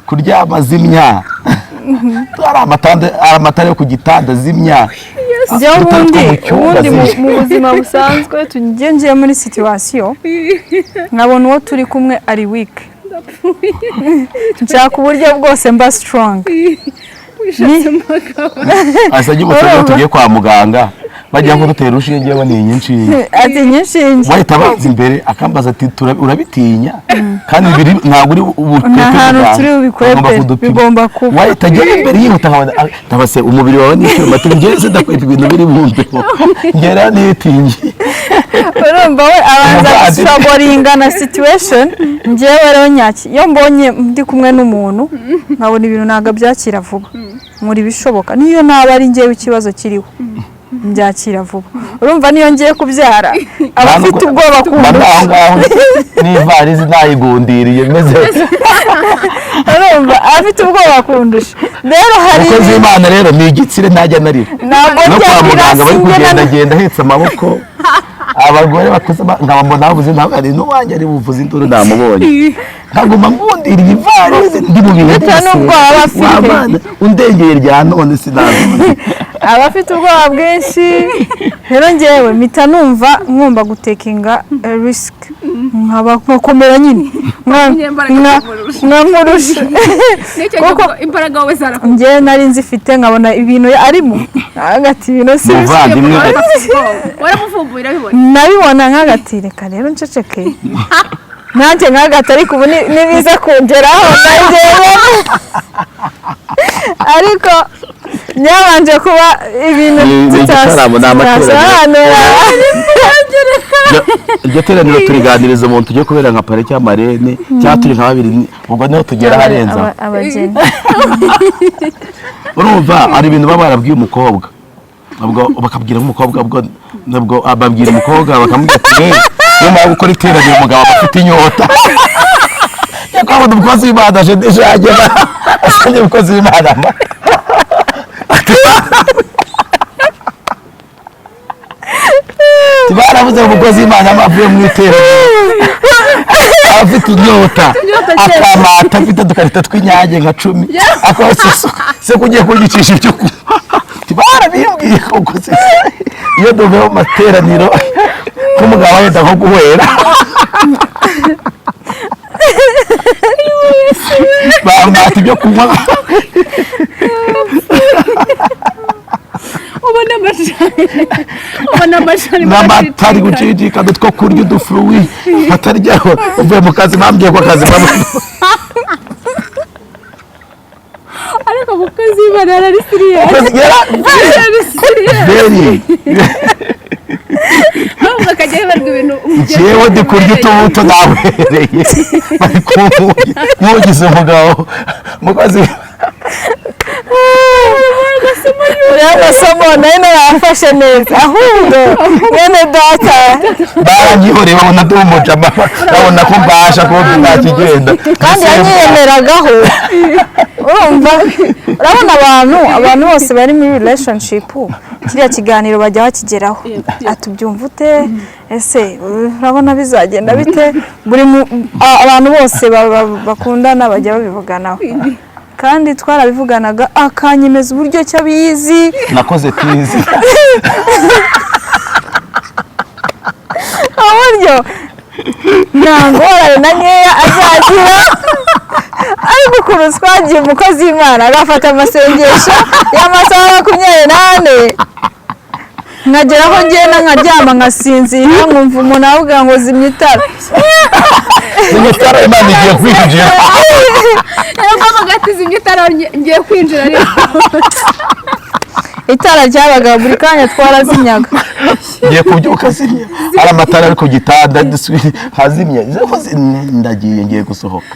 S1: kuryama zimya, hari amatara yo ku gitanda, zimya.
S3: Njyewe
S1: Udutara
S3: ubundi
S1: two mu cyumba
S3: ubundi
S1: zimya.
S3: Mu buzima busanzwe tugiye, ngiye muri situation nkabona uwo turi kumwe ari weak, nshaka uburyo bwose mba strong.
S2: Wishatse amagambo.
S1: Asa nyibutse tugiye kwa muganga, bajya kudutera urushinge, baniye inshinge.
S3: Ati inshinge.
S1: Wahita abanza imbere akambaza ati "Urabitinya kandi biri ntabwo uri bukwepe
S3: Nta hantu
S1: muganga.
S3: turi bubikwepere,
S1: Bagomba kudupima."
S3: bigomba kuba.
S1: Wahita agera imbere yihuta nkabona ndabase umubiri wawe ni icyuma, ati njyewe sindakwita ibintu biri bumbeho, ngera nitinye.
S3: Urumva we abanza
S1: Umuvandimwe.
S3: struggling na situation, njyewe rero nyaki iyo mbonye ndi kumwe n'umuntu nkabona ibintu ntabwo abyakira vuba, nkora ibishoboka, niyo naba ari njyewe ikibazo kiriho mbyakira vuba. Urumva niyo ngiye kubyara aba afite ubwoba
S1: Mba
S3: kundusha.
S1: aho ngaho n'ivarizi nayigundiriye meze.
S3: Urumva aba afite ubwoba kundusha, rero hari
S1: Umukozi w'Imana rero ni igitsire, ntajya narira.
S3: Ntabwo
S1: No kwa
S3: byarira,
S1: muganga bari
S3: sinjye
S1: kugendagenda ahetse amaboko, abagore bakuze nkabambona bavuze, ntabwo ari n'uwanjye ari buvuze induru, namubonye nkaguma ngundiriye ivarizi ndi mu bihe
S3: Bitewe n'ubwoba aba afite.
S1: Wamana undengeye rya none sinazibona.
S3: Aba afite ubwoba bwinshi. Rero ngewe mpita numva ngomba gutakinga risk, nkaba nkakomera nyine,
S2: Umunyembaraga kumurusha.
S3: nkamurusha.
S2: N'icyo
S3: Kuko-
S2: gihe imbaraga wowe zarakubwiye.
S3: Njyewe nari nzifite, nkabona ibintu arimo hagati, ibintu si
S1: Muvandimwe.
S2: Waramuvumbuye, urabibona.
S3: Nabibona nk'agati, reka rero nceceke nanjye nk'agati, ariko ubu nibiza kungeraho ndagenda, ariko byabanje kuba ibintu
S1: Ni igitaramo, ni amateraniro.
S3: tutasobanura.
S1: Iryo teraniro turiganiriza umuntu tugiye kubera nka parrain cyangwa marraine, cyangwa turi nka babiri, ubwo niho tugera harenza.
S3: Abageni.
S1: Urumva hari ibintu baba barabwiye umukobwa, ubwo bakabwira nk'umukobwa, ubwo nubwo babwira umukobwa bakamubwira ati: "Hey, nimara gukora iteraniro umugabo aba afite inyota." Yakabona umukozi w'Imana aje deje, yagera asabye umukozi w'Imana amata. Ati baravuze ngo umukozi w'Imana aba avuye mu iteraniro aba afite inyota, akamata afite udukarito tw'Inyange nka 10, akaba se ko ugiye kunyicisha ibyo kunywa. Ati barabimbwiye koko se iyo duvuye mu materaniro k'umugabo yenda nko guhwera, bamata ibyo kunywa.
S2: Ubona amajani, ubona amajani.
S1: N'amata ari gucicikana, utwo kurya, udufuruwi bataryaho uvuye mu kazi, bambwiye ko akazi bambwiye.
S2: Ariko umukozi w'Imana yari serious, yari serious.
S1: Very.
S2: Ahubwo akajya yibarwa ibintu.
S1: Jewe ndi kurya utubuto nawereye, bari kumwugize umugabo umukozi.
S3: Uriya masomo nayo narayafashe neza, ahubwo mwene data
S1: Baranyihoreye, babona ndi umujama, babona ko mbasha kuba ntakigenda.
S3: Kandi yanyiyemeragaho. Urumva, urabona abantu bose bari muri relationship, kiriya kiganiro bajya bakigeraho, ati: "Ubyumva ute? Ese urabona bizagenda bite?" Buri abantu bose bakundana bajya babivuganaho, kandi twarabivuganaga akanyemeza uburyo ki abizi.
S1: Nakoze tizi.
S3: Uburyo nta ngorane na nkeya azagira, ariko ukuntu twagiye umukozi w'Imana agafata amasengesho y'amasaha 24, nkagera aho ngenda nkaryama nkasinzira, nkumva umuntu avuga ngo zimya itara.
S1: Itara, Imana igiye kwinjira.
S2: Yaravuga ati: "Zimya itara, ngiye kwinjira rero."
S3: Itara ryabaga buri kanya, twarazimyaga.
S1: Ngiye kubyuka zimya, hari amatara ari ku gitanda, nkazimya, ndagiye, ngiye gusohoka,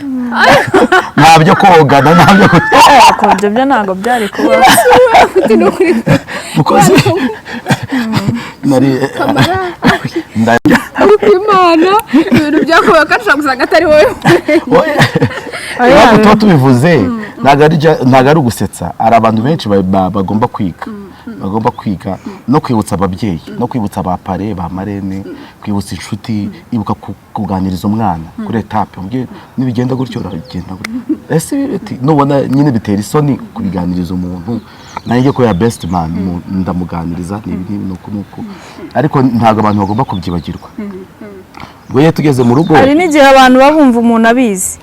S1: nta byo kogana, nta byo
S3: Ibyo byo ntabwo byari kuba.
S2: Ufite n'ukuri.
S1: Mukozi nari ndajya.
S2: Ariko Imana, ibintu byakubaye kandi ushobora gusanga atari wowe.
S1: Impamvu tuba tubivuze ntabwo ari ugusetsa, hari abantu benshi bagomba kwiga, bagomba kwiga no kwibutsa ababyeyi, no kwibutsa ba parrain, ba marraine, kwibutsa inshuti. Ibuka kuganiriza umwana kuri étape, umubwire nibigenda gutyo uragenda gutyo. Ese nubona nyine bitera isoni kubiganiriza umuntu, nanjye ko ya best man ndamuganiriza ni ibi n'ibi, nuku nuku, ariko ntabwo abantu bagomba kubyibagirwa. Ubwo iyo tugeze mu rugo,
S3: Hari n'igihe abantu baba bumva umuntu abizi.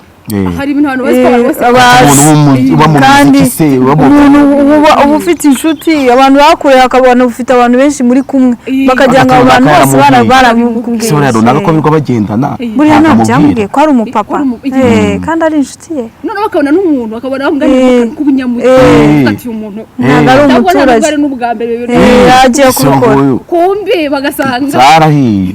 S2: Hari ibintu abantu bazi ko abantu bose
S3: Bazi.
S1: Umuntu uba mu
S3: Kandi
S1: muziki se, uba mu
S3: umuntu uba ufite inshuti, abantu bakure akabona ufite abantu benshi muri kumwe, bakagira ngo abo bantu bose baramubwiye.
S1: Se buriya runaka ko birirwa bagendana,
S3: Buriya
S1: ntabwo
S3: ntabwo
S1: amubwira.
S3: byamubwiye ko ari umupapa. Kandi ari inshuti ye.
S2: Noneho bakabona n'umuntu, bakabona bamugana k'ubunyamugi, ufatiye umuntu.
S3: Ntabwo ari
S2: Ntabwo ntabwo
S3: umuturage.
S2: ari n'ubwa mbere bibiri.
S3: Yagiye
S1: Se
S3: kubikora.
S1: nguyu
S2: Kumbi bagasanga
S1: zarahiye.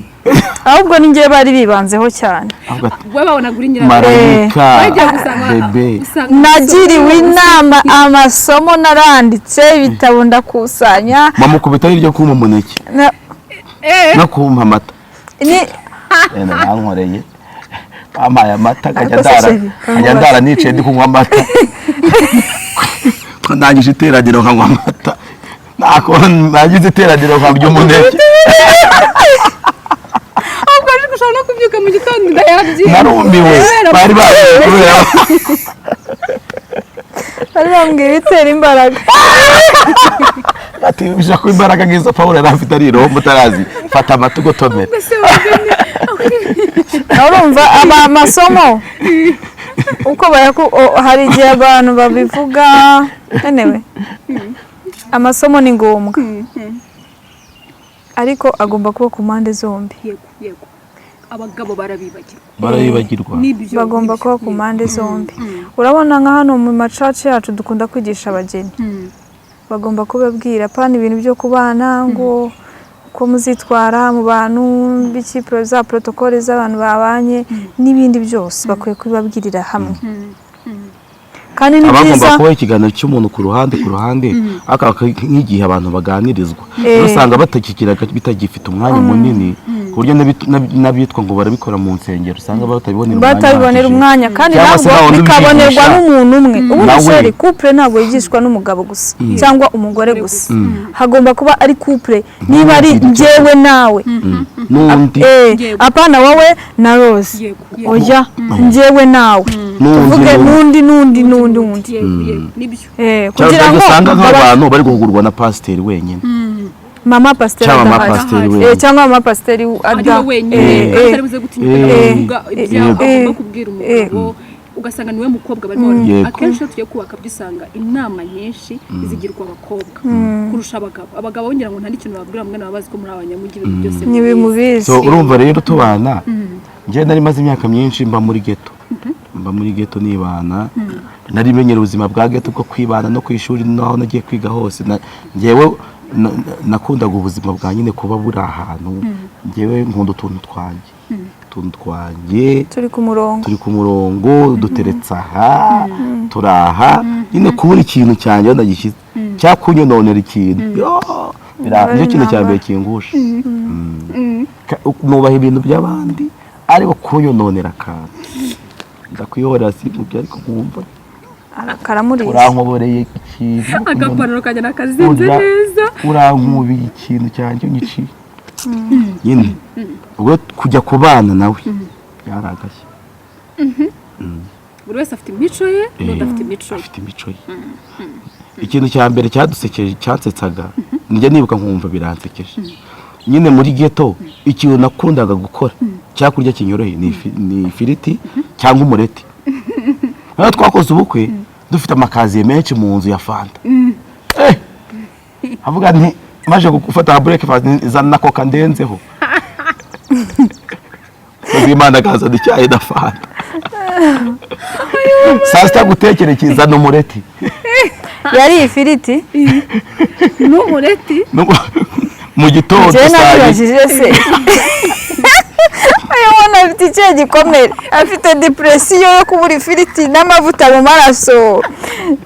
S3: Ahubwo ni njyewe bari bibanzeho cyane.
S1: Avuga ati
S2: we babonaga uri nyirarume.
S1: Marayika.
S2: Bagiye gusanga
S1: Bebe.
S2: usanga
S3: Nagiriwe inama, amasomo naranditse ibitabo, ndakusanya.
S1: Bamukubitaho iryo kumpa umuneke no kumpa amata. Yenda bankoreye, bampaye amata nkajya
S3: Ariko se
S1: ndara
S3: chéri,
S1: nkajya ndara nicaye ndi kunywa amata, ko ndangije iteraniro nkanywa amata, ntako nagize iteraniro nkarya umuneke.
S2: Ahubwo ariko ushobora no kubyuka mu gitondo inda yabyimba.
S1: Narumiwe, bari bazi kubera
S3: Bari bambwiye ibitera imbaraga.
S1: Ati bishaka ko imbaraga nk'izo Pawulo yari afite ari i Roma utarazi, fata amata ugotomera.
S3: Urumva aba amasomo uko hari igihe abantu babivuga. Anyway, amasomo ni ngombwa, ariko agomba kuba ku mpande zombi.
S2: Yego, abagabo barabibagirwa.
S1: Barabibagirwa.
S2: Nibyo.
S3: Bagomba
S2: Nibyo.
S3: kuba ku mpande zombi. Urabona nka hano mu macaca yacu dukunda kwigisha abageni, bagomba kubabwira pana ibintu byo kubana, ngo uko muzitwara mu bantu b'iki, za protocole z'abantu babanye n'ibindi byose, bakwiye kubibabwirira hamwe. Kandi ni
S1: Abagomba
S3: byiza.
S1: kubaho ikiganiro cy'umuntu ku ruhande, ariko nk'igihe abantu baganirizwa, rero usanga batakikira, bitagifite umwanya munini, ku buryo n'abitwa ngo barabikora mu nsengero usanga batabibonera umwanya
S3: Batabibonera
S1: uhagije.
S3: umwanya, kandi
S1: Cyangwa se
S3: nabwo
S1: nawe undi
S3: bikabonerwa
S1: ubyigisha.
S3: n'umuntu umwe. Ubundi chéri, couple ntabwo yigishwa n'umugabo gusa cyangwa umugore gusa, hagomba kuba ari couple, niba ari njyewe nawe
S1: N'undi.
S3: Apana wowe na Rose.
S2: yego yego
S3: Oya, njyewe nawe
S1: N'undi,
S3: tuvuge
S1: n'undi.
S3: n'undi, n'undi, n'undi, n'undi.
S2: Yego, nibyo.
S1: Cyangwa
S3: Kugira ngo
S1: usanga nk'abantu bari guhugurwa na pasiteri wenyine.
S3: Mama pasiteri
S1: Cyangwa mama
S3: adahari.
S1: pasiteri wenyine.
S3: Cyangwa mama pasiteri
S2: ari
S3: ada
S2: we wenyine, atari buze gutinyuka kuvuga ibyo agomba kubwira umugabo, ugasanga niwe mukobwa barimo Akenshi iyo tugiye kubaka byo usanga inama nyinshi zigirwa abakobwa kurusha abagabo. Abagabo ngira ngo nta n'ikintu babwira mwana, baba bazi ko muri abanyamujyi ibintu byose
S3: Ntibimubizi.
S1: So urumva rero tubana, njye nari maze imyaka myinshi mba muri ghetto, mba muri ghetto nibana, nari menyera ubuzima bwa ghetto bwo kwibana no ku ishuri n'aho nagiye kwiga hose. Njyewe nakundaga ubuzima bwa nyine kuba buri ahantu. Njyewe nkunda utuntu twanjye, utuntu twanjye
S3: Turi ku murongo.
S1: Turi ku murongo, duteretse aha, turi aha nyine. Kubura ikintu cyanjye aho nagishyize cyangwa kunyononera ikintu, yo, nicyo kintu cya mbere kingusha. Nubaha ibintu by'abandi, ariko kunyononera akantu ndakwihorera, si mu byo, ariko nkumva
S3: Karamuriza.
S1: Urankoboreye ikintu.
S2: Agapantaro kanjye nakazinze neza.
S1: Urankubiye ikintu cyanjye unyiciye nyine. Ubwo kujya kubana nawe byari agashya.
S2: Buri wese afite imico ye, n'undi afite imico ye.
S1: Afite imico ye. Ikintu cya mbere cyadusekeje, cyansetsaga, njya nibuka nkumva biransekeje nyine, muri ghetto ikintu nakundaga gukora cyakurya kinyoroheye ni ifiriti cyangwa umureti. Noneho twakoze ubukwe dufite amakaziye menshi mu nzu ya fanta, avuga nti maje gufata breakfast, zana coca ndenzeho. Imana akazana icyayi na fanta. Saa sita gutekera ikizana umureti.
S3: Yari ifiriti
S2: N'umureti.
S1: Mu gitondo
S3: Njyewe
S1: saa yine.
S3: nabibajije se, uyu muntu afite ikihe gikomere? Afite depression yo kubura ifiriti n'amavuta mu maraso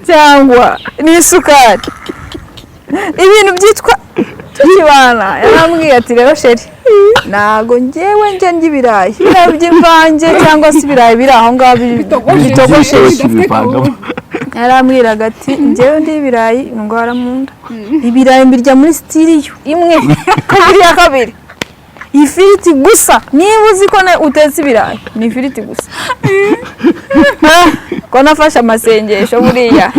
S3: cyangwa n'isukari, ibintu byitwa? Tukibana yarambwiye ati: "Rero chéri, ntago ngewe njya ndya ibirayi, ibirayi by'imvange cyangwa se ibirayi biri aho ngaho bitogosheje."
S1: Bivangamo.
S3: Yarambwiraga ati: "Njyewe ndi ibirayi ndwara mu nda, ibirayi mbirya muri style imwe, kabiri ya kabiri, ifiriti gusa. Niba uzi ko utetse ibirayi, ni ifiriti gusa." Ah, ko nafashe amasengesho buriya.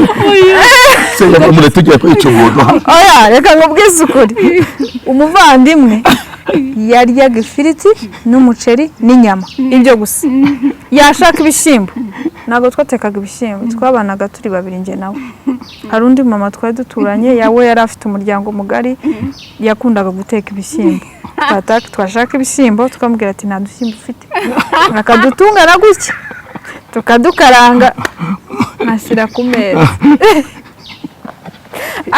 S1: Se umureti ugiye kwica umuntu.
S3: Oya, reka nkubwize ukuri, umuvandimwe yaryaga ifiriti n'umuceri n'inyama, ibyo gusa. Yashaka ibishyimbo, ntabwo twatekaga ibishyimbo, twabanaga turi babiri, njye nawe. Hari undi mama twari duturanye, yawe yari afite umuryango mugari, yakundaga guteka ibishyimbo. Twashaka ibishyimbo tukamubwira ati: "Nta dushyimbo ufite?" Akadutunga na gutya, tukadukaranga, nkashyira ku meza.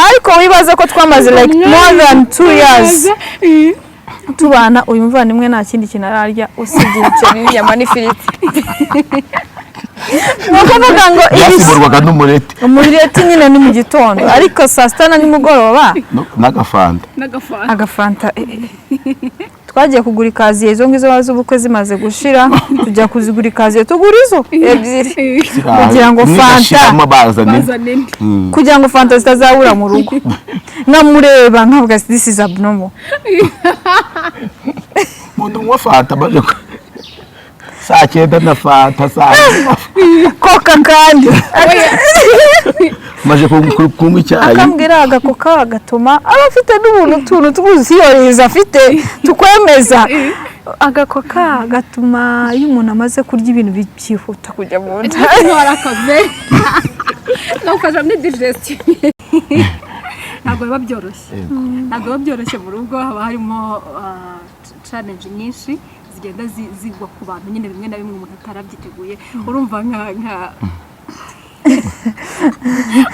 S3: Ariko wibaze ko twamaze like more than 2 years tubana, uyu muvandimwe nta kindi kintu ararya usibye umuceri n'inyama n'ifiriti. Ni ukuvuga ngo
S1: Byasimburwaga n'umureti.
S3: Umureti nyine ni mu gitondo, ariko saa sita na nimugoroba
S1: N'agafanta.
S2: N'agafanta.
S3: Agafanta. Twagiye kugura ikaziye, izo ngizo z'ubukwe zimaze gushira, tujya kuzigura ikaziye, tugura izo ebyiri kugira ngo
S1: Imwe
S3: fanta
S1: igashiramo bazana indi.
S2: Bazana indi.
S3: Kugira ngo fanta zitazabura mu rugo. Nkamureba nkavuga ati: "This is abnormal."
S1: Umuntu unywa fanta amaze Saa 9 na fanta, saa
S3: Coca kandi.
S1: Maze kunywa icyayi.
S3: Akambwira agaCoca gatuma aba afite n'ubuntu, utuntu tw'ubuziyoreza afite tukwemeza. AgaCoca gatuma iyo umuntu amaze kurya ibintu byihuta kujya mu nda.
S2: Hano hari akave gafasha muri digestion. Ntabwo biba byoroshye, ntabwo biba byoroshye. Mu rugo haba harimo challenge nyinshi zigenda zigwa ku bantu nyine, bimwe na bimwe umuntu atarabyiteguye. Urumva nka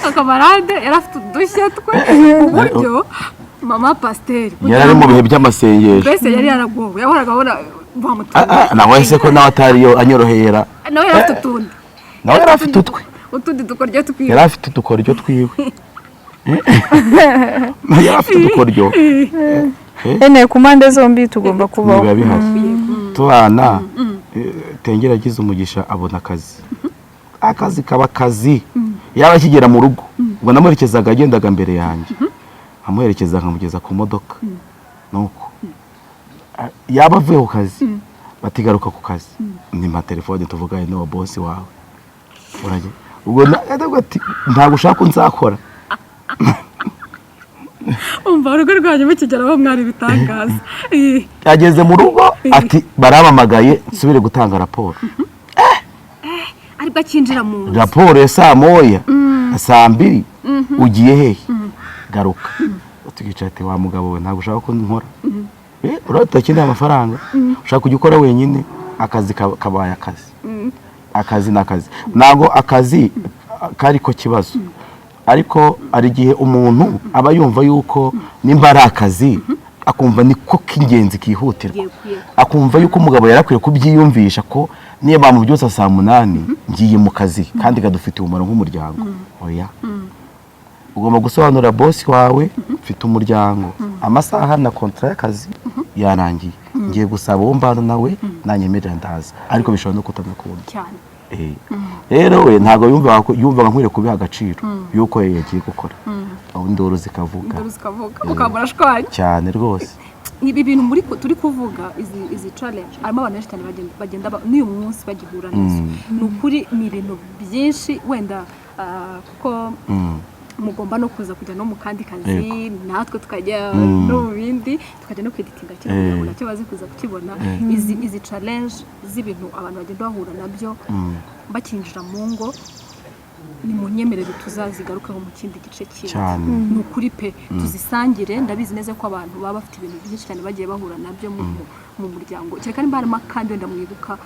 S2: akamarade yari afite udushya twe ku buryo mama pasiteri
S1: Yari ari mu bihe by'amasengesho.
S2: Mbese yari yaragowe, yahoraga abona bamutunga.
S1: Nawe se ko nawe atariyo anyorohera?
S2: Nawe yari afite utundi.
S1: Nawe yari afite utwe.
S2: Utundi dukoryo twiwe.
S1: Yari afite udukoryo twiwe, yari afite udukoryo.
S3: Ene ku mpande zombi tugomba kubaho.
S1: Biba bihari. Tubana, Tengera agize umugisha abona akazi, akazi kaba akazi. Yaba akigera mu rugo, ubwo namuherekezaga, agendaga mbere yanjye, amuherekeza nkamugeza ku modoka. Nuko yaba avuye ku kazi, batigaruka ku kazi, nimpa telefone tuvugane n'uwo bosi wawe. Urajya ubwo ndavuga ati ntabwo ushaka ko nzakora.
S2: Umva, urugo rwanyu mukigeraho mwari ibitangaza.
S1: Ageze mu rugo ati barampamagaye nsubire gutanga raporo.
S2: Aribwo akinjira mu nzu.
S1: Raporo ya saa 1 na saa 2, ugiye hehe? Garuka. Tukicara ati wa mugabo we, ntabwo ushaka ko nkora? Urabona tudakeneye amafaranga, ushaka kujya ukora wenyine. Akazi kabaye akazi, akazi ni akazi. Ntabwo akazi kari ko kibazo, ariko hari igihe umuntu aba yumva yuko nimba ari akazi, akumva niko k'ingenzi kihutirwa.
S2: Yego, yego.
S1: Akumva yuko umugabo yari akwiye kubyiyumvisha ko niba bamubyutsa saa 8 ngiye mu kazi kandi kadufitiye umumaro nk'umuryango. Oya, ugomba gusobanurira bosi wawe: mfite umuryango, amasaha na contrat y'akazi yarangiye, ngiye gusaba uwo mbana nawe nanyemerera ndaza, ariko bishobora no kutanakunda.
S2: Cyane.
S1: Rero we ntabwo yumvaga yumvaga nkwiriye kubiha agaciro yuko yagiye gukora, aho induru zikavuga.
S2: Induru zikavuga, ukaba urashwanye.
S1: Cyane rwose.
S2: Ibi bintu muri turi kuvuga, izi challenge, harimo abantu benshi cyane bagenda n'uyu munsi bagihura nazo. Ni ukuri ni ibintu byinshi wenda, kuko mugomba no kuza kujya no mu kandi kazi, natwe tukajya no mu bindi, tukajya no kweditinga kino kugira ngo nacyo baze kuza kukibona. Izi challenge z'ibintu abantu bagenda bahura nabyo bakinjira mu ngo, ni mu nyemerere tuzazigarukaho mu kindi gice kindi.
S1: Cyane.
S2: Ni ukuri pe, tuzisangire. Ndabizi neza ko abantu baba bafite ibintu byinshi cyane bagiye bahura nabyo mu muryango. Kereka nimba harimo akandi wenda mwibuka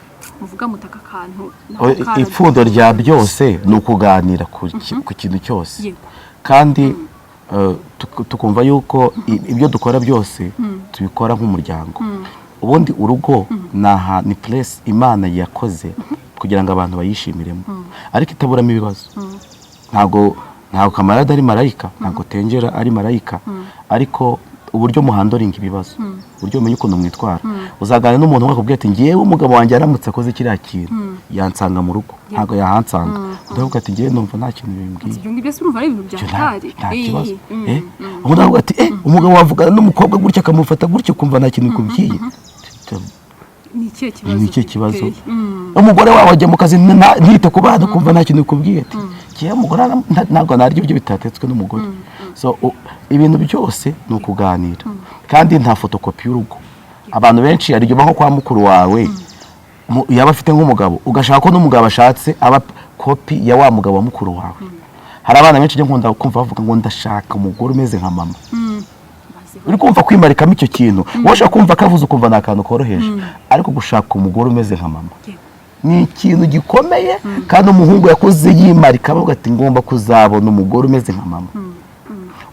S2: muvuga mutaka akantu nako
S1: Ipfundo rya byose ni ukuganira ku kintu cyose. Kandi tukumva yuko ibyo dukora byose tubikora nk'umuryango. Ubundi urugo ni aha, ni place Imana yakoze kugira ngo abantu bayishimiremo, ariko itaburamo ibibazo. Ntabwo kamarade ari marayika, ntabwo Tengera ari marayika, ariko uburyo muhandlinga ibibazo, uburyo mumenya ukuntu mwitwara. Uzaganira n'umuntu umwe akubwira ati ngewe umugabo wanjye aramutse akoze kiriya kintu yansanga mu rugo, ntabwo yahansanga. Ndavuga ati ngewe numva nta kintu bimbwiye.
S2: Ibyo ngibyo se urumva ari ibintu
S1: Icyo
S2: byatari?
S1: Nta kibazo. Undi aravuga ati umugabo wavugana n'umukobwa gutya, akamufata gutya, ukumva nta kintu bikubwiye.
S2: Ni ikihe kibazo
S1: Ni ikihe kibazo?
S2: giteye?
S1: Umugore wawe ajya mu kazi ntite ku bana, ukumva nta kintu bikubwiye. Ati njyewe umugore ntabwo narya ibyo bitatetswe n'umugore. So ibintu byose ni ukuganira, kandi nta fotokopi y'urugo. Abantu benshi hari igihe uba nko kwa mukuru wawe, yaba afite nk'umugabo, ugashaka ko n'umugabo ashatse aba kopi ya wa mugabo wa mukuru wawe. Hari abana benshi njya nkunda kumva bavuga ngo ndashaka umugore umeze nka mama. Uri kumva kwimarikamo icyo kintu, wowe ushobora kumva kavuze ukumva ni akantu koroheje, ariko gushaka umugore umeze nka mama ni ikintu gikomeye. Kandi umuhungu yakuze yimarika avuga ati ngomba kuzabona umugore umeze nka mama.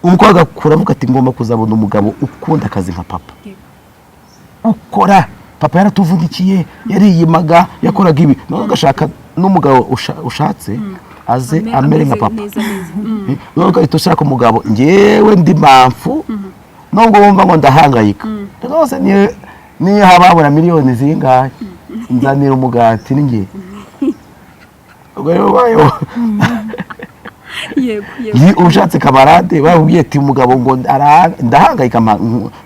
S1: Umukobwa agakura avuga ati ngomba kuzabona umugabo ukunda akazi nka papa. Ukora, papa yaratuvunikiye, yariyimaga, yakoraga ibi. None ugashaka n'umugabo ushatse aze amere nka papa.
S2: Neza neza.
S1: None ugahita ushaka umugabo, ngewe ndi mpamvu nubwo wumva ngo ndahangayika rwose, niyo haba habura miliyoni zingahe, nzanira umugati ni ngewe. Ubwo rero ubayeho.
S2: Yego, yego.
S1: Iyo ushatse camarade, bakubwiye ati umugabo ngo ndahangayika,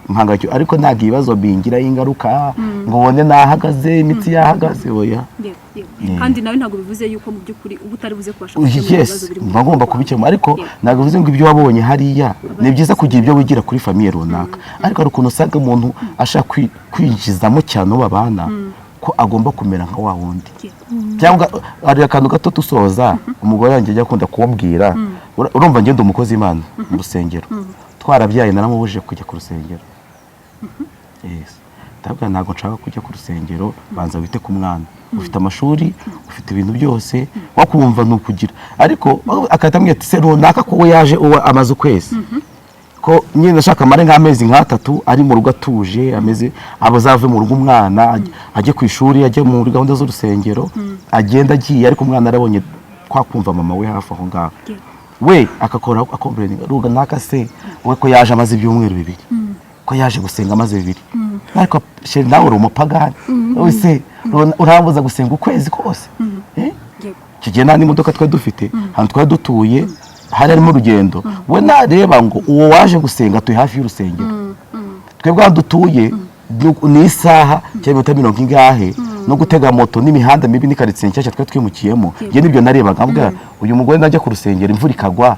S1: mpangayika, ariko ntabwo ibibazo bingiraho ingaruka ngo ubone nahagaze, imitsi yahagaze, oya.
S2: Yego. Kandi nawe ntabwo bivuze yuko mu by'ukuri uba utari buze kubasha gukemura ibibazo biri mu
S1: Mba ngomba
S2: rugo rwawe.
S1: kubikemura, ariko ntabwo bivuze ngo ibyo wabonye hariya. Ni byiza kugira ibyo wigira kuri famille runaka, ariko hari ukuntu usanga umuntu ashaka kwinjizamo cyane uwo babana, ko agomba kumera nka wa wundi. Cyangwa hari akantu gato dusoza, umugore wanjye ajya akunda kumbwira. Urumva ngenda umukozi w'Imana mu rusengero, twarabyaye, naramubujije kujya ku rusengero. Yes. Ndabwira, ntabwo nshaka kujya ku rusengero, banza wite ku mwana, ufite amashuri, ufite ibintu byose, wakumva ni ukugira. Ariko agahita ambwira ati se runaka ko we yaje uwo amaze ukwezi, ko nyine ashaka amare nk'amezi nk'atatu ari mu rugo atuje, ameze aba azave mu rugo, umwana ajye ku ishuri, ajye muri gahunda z'urusengero, agenda agiye, ariko umwana arabonye kwa kumva mama we hafi aho ngaho. We agakora acomplaininga, runaka se we ko yaje amaze ibyumweru 2, ko yaje gusenga amaze 2, ariko chéri nawe uri umupagani wowe se urambuza gusenga ukwezi kose? Eh? Icyo gihe nta n'imodoka twari dufite, ahantu twari dutuye hari harimo urugendo. We nareba ngo uwo waje gusenga atuye hafi y'urusengero, twebwe aho dutuye ni isaha cyangwa iminota mirongo ingahe no gutega moto n'imihanda mibi n'ikaritsiye nshyashya twari twimukiyemo. Njye nibyo narebaga, mvuga uyu mugore najya ku rusengero imvura ikagwa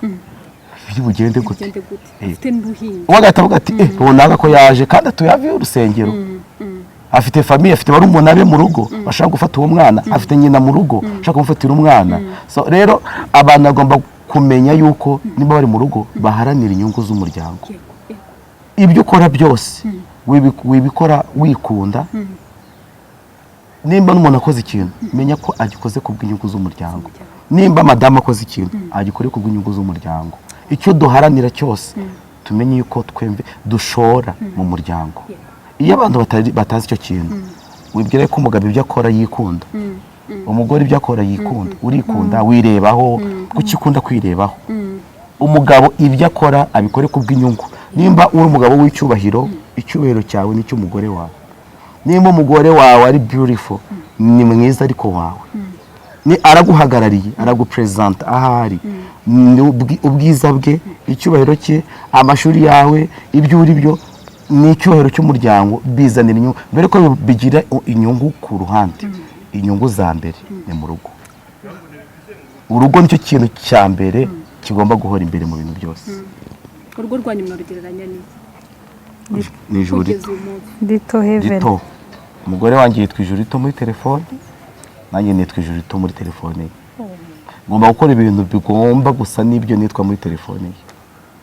S1: biri bugende gute?
S2: Bigende gute? Afite n'uruhinja.
S1: Uwo agahita avuga ati runaka ko yaje kandi atuye hafi y'urusengero, afite famille, afite barumuna be mu rugo bashaka gufata uwo mwana, afite nyina mu rugo ushaka kumufatira umwana. So rero abantu bagomba kumenya yuko niba bari mu rugo baharanira inyungu z'umuryango.
S2: yego yego
S1: Ibyo ukora byose wibikora wikunda. Nimba n'umuntu akoze ikintu, menya ko agikoze ku bw'inyungu z'umuryango. Nimba madamu akoze ikintu, agikore ku bw'inyungu z'umuryango. Icyo duharanira cyose, tumenye yuko twembi dushora mu muryango. Iyo abantu batazi icyo kintu, wibwira ko umugabo ibyo akora yikunda, umugore ibyo akora yikunda, urikunda, wirebaho. Kuki ukunda kwirebaho? Umugabo ibyo akora abikore ku bw'inyungu. Nimba uri umugabo w'icyubahiro, icyubahiro cyawe ni icy'umugore wawe. Nimba umugore wawe ari beautiful, ni mwiza, ariko wawe ni araguhagarariye, aragupresenta ahari, ni ubwiza bwe, icyubahiro cye, amashuri yawe, ibyo uri byo ni icyubahiro cy'umuryango, bizanira inyungu. Mbere ko bigira inyungu ku ruhande, inyungu za mbere ni mu rugo. Urugo nicyo kintu cya mbere kigomba guhora imbere mu bintu byose.
S2: Urugo rwanyu mwarugereranya n'iki
S1: Ni ijuru
S2: kugeza
S1: rito.
S2: uyu munsi?
S3: Rito heaven.
S1: Rito. Umugore wanjye yitwa Ijuru Rito muri telefone, nanjye nitwa Ijuru Rito muri telefone ye. Ngomba gukora ibintu bigomba gusa n'ibyo nitwa muri telefone ye.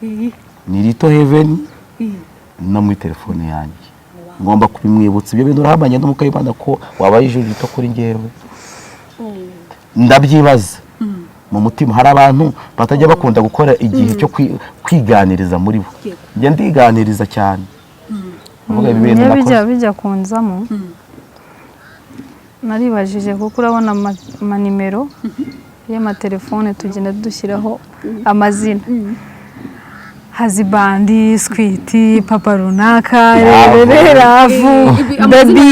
S2: Iyi
S1: Ni Rito Heaven.
S2: Iyi
S1: No muri telefone yanjye ngomba kubimwibutsa. Ibyo bintu urahamanya n'umukayibana ko wabaye ijuru rito kuri njyewe. Ndabyibaza mu mutima. Hari abantu batajya bakunda gukora igihe cyo kwiganiriza muri bo. Njya ndiganiriza cyane, mvuga ibi bintu
S3: Iyo
S1: nakoze.
S3: Bijya kunzamo, naribajije, kuko urabona amanimero y'amatelefone tugenda dushyiraho amazina: husband, sweetie, papa runaka, rerere, love, baby,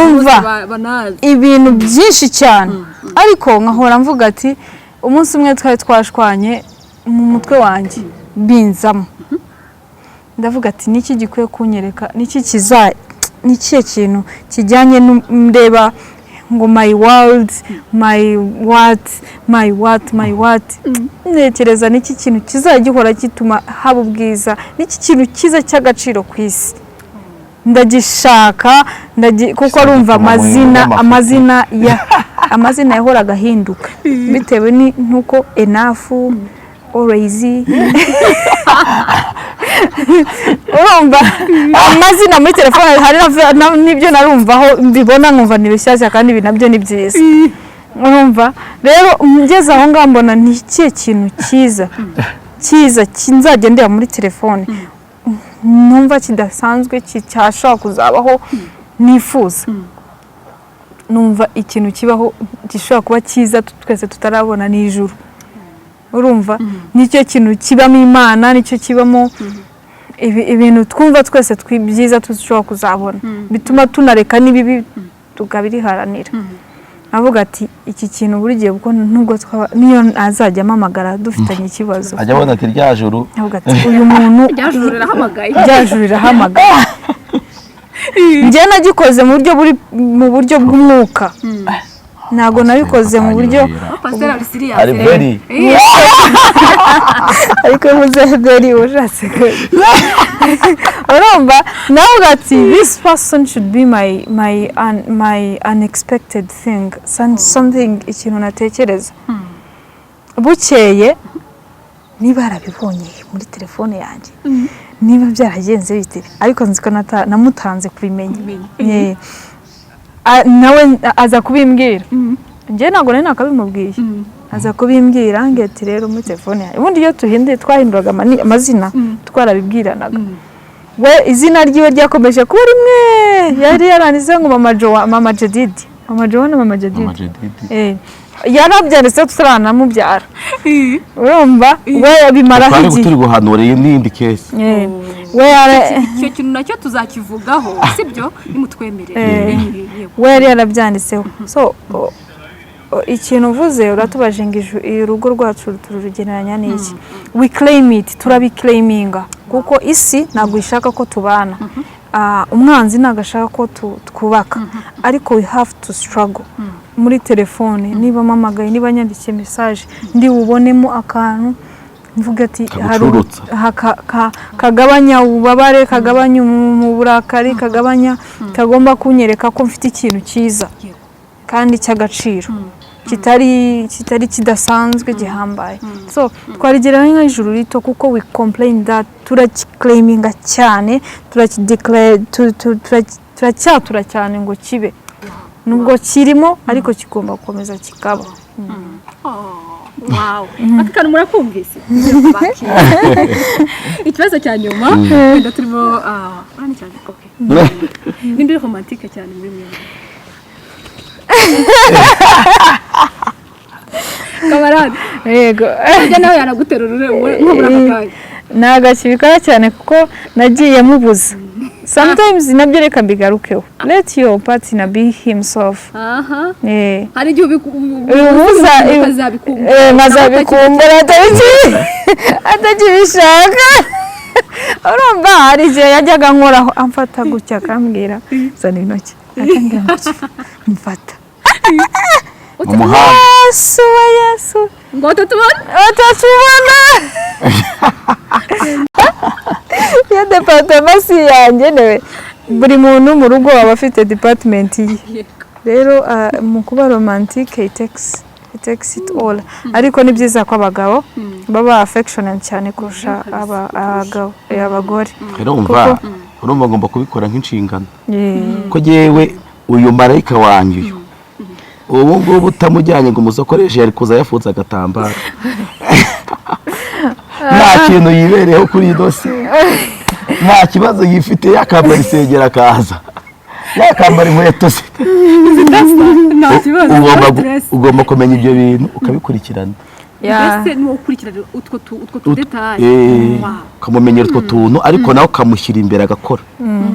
S3: umva
S2: banazi.
S3: Ibintu byinshi cyane. Ariko nkahora mvuga ati umunsi umwe twari twashwanye, mu mutwe wanjye binzamo, ndavuga ati niki gikwiye kunyereka, niki kiza, ni ikihe kintu kijyanye ndeba ngo my world, my what, my what, my what. Ntekereza niki kintu kizajya gihora gituma haba ubwiza, niki kintu cyiza cy'agaciro ku isi ndagishaka, kuko arumva
S1: gituma mu
S3: amazina
S1: y'amafuti.
S3: Amazina yahoraga ahinduka bitewe n'uko enough, always, urumva amazina muri telefone hari n'ibyo narumvaho mbibona nkumva ni bishyashya, kandi ibi nabyo ni byiza. Urumva rero ngeze aho ngaho mbona ni ikihe kintu cyiza cyiza nzajya ndeba muri telefone numva kidasanzwe, cyashobora kuzabaho nifuza. Numva ikintu kibaho gishobora kuba cyiza twese tutarabona ni ijuru. Urumva nicyo kintu kibamo Imana, nicyo kibamo ibintu twumva twese byiza dushobora kuzabona, bituma tunareka n'ibibi tukabiriharanira. Avuga ati iki kintu buri gihe, kuko nubwo twaba, niyo azajya ampamagara dufitanye ikibazo,
S1: Ajya abona ati rya juru.
S3: Avuga ati uyu muntu
S2: Rya juru rirahamagaye.
S3: Rya juru rirahamagaye. Njye nagikoze mu buryo buri mu buryo bw'umwuka, ntabwo nabikoze mu buryo
S2: Pasiteri ari serious.
S1: Ari very
S3: Ariko muzehe very ushatse ko urumva nawe ati this person should be my unexpected thing, something, ikintu natekereza. Bukeye niba yarabibonye muri telefone yanjye, niba byaragenze bite, ariko nzi ko namutanze kubimenya. Yeah. Nawe aza kubimbwira. Njye ntabwo nari nakabimubwiye, aza kubimbwira ngira ati rero muri telefone yanjye, ubundi iyo tuhinduye, twahinduraga amazina, twarabibwiranaga. We izina ryiwe ryakomeje kuba rimwe yari yaranditseho ngo Mama Joa, Mama Jedidi, Mama Joa na Mama Jedidi.
S1: Mama Jedidi.
S3: Yarabyanditseho tutaranamubyara, urumva we bimaraho
S1: Twari
S3: igihe.
S1: turi guhanura iyi n'indi case.
S3: We
S2: Icyo kintu nacyo tuzakivugaho, sibyo, nimutwemerere. Yego.
S3: We yari yarabyanditseho. So ikintu uvuze, uratubaje ngo urugo rwacu turugereranya n'iki? We claim it, turabiclaiminga, kuko isi ntabwo ishaka ko tubana. Umwanzi ntabwo ashaka ko twubaka, ariko we have to struggle. Muri telefone, niba mpamagaye, niba nyandikiye message, ndi bubonemo akantu mvuga ati hari
S1: Kagucurutsa.
S3: Kagabanya ububabare, kagabanya mu burakari, kagabanya, kagomba kunyereka ko mfite ikintu cyiza kandi cy'agaciro, kitari kidasanzwe, gihambaye. So twarigereranya nk'ijuru rito, kuko we complain that, turakiclaiminga cyane, turakideclare, turacyatura cyane ngo kibe, nubwo kirimo, ariko kigomba gukomeza kikaba.
S2: Wow, aka kantu murakumvise. Ikibazo cya nyuma wenda turimo, urani cyane, okay, ninde uri romantique cyane muri mwe? Kamarade?
S3: Yego.
S2: Burya nawe yanaguterura nko muri aka kanya.
S3: Ntabwo akibikora cyane, kuko nagiye mubuza sometimes. Nabyo reka mbigarukeho: let your partner be himself.
S2: Hari igihe
S3: Ubuza
S2: ukazabikumbura.
S3: Nkazabikumbura atakibishaka. Urumva hari igihe yajyaga nkoraho, amfata gutya, akambwira zana intoki, akambwira ngo mfata.
S1: Mu muhanda.
S3: Yesu we, Yesu!
S2: Ngo tutubone.
S3: Batatubona. Iyo département si yangenewe buri muntu. Mu rugo aba afite department ye. Rero mu kuba romantique, it takes it all. Ariko ni byiza ko abagabo baba affectionate cyane kurusha abagabo, abagore.
S1: Urumva, urumva ngomba kubikora nk'inshingano, ko yewe uyu marayika wanjye uyu, ubu ngubu utamujyanye ngo umusokoreshe, yari kuza yafunze agatambaro, nta kintu yibereyeho kuri iyi dosiye, nta kibazo yifite, yakambara isengeri akaza, yakambara inkweto ze.
S2: Nta kibazo.
S1: Ugomba ugomba kumenya ibyo bintu ukabikurikirana.
S2: Mbese ni wowe ukurikirana utwo tudétails?
S1: Ukamumenyera utwo tuntu, ariko nawe ukamushyira imbere agakora.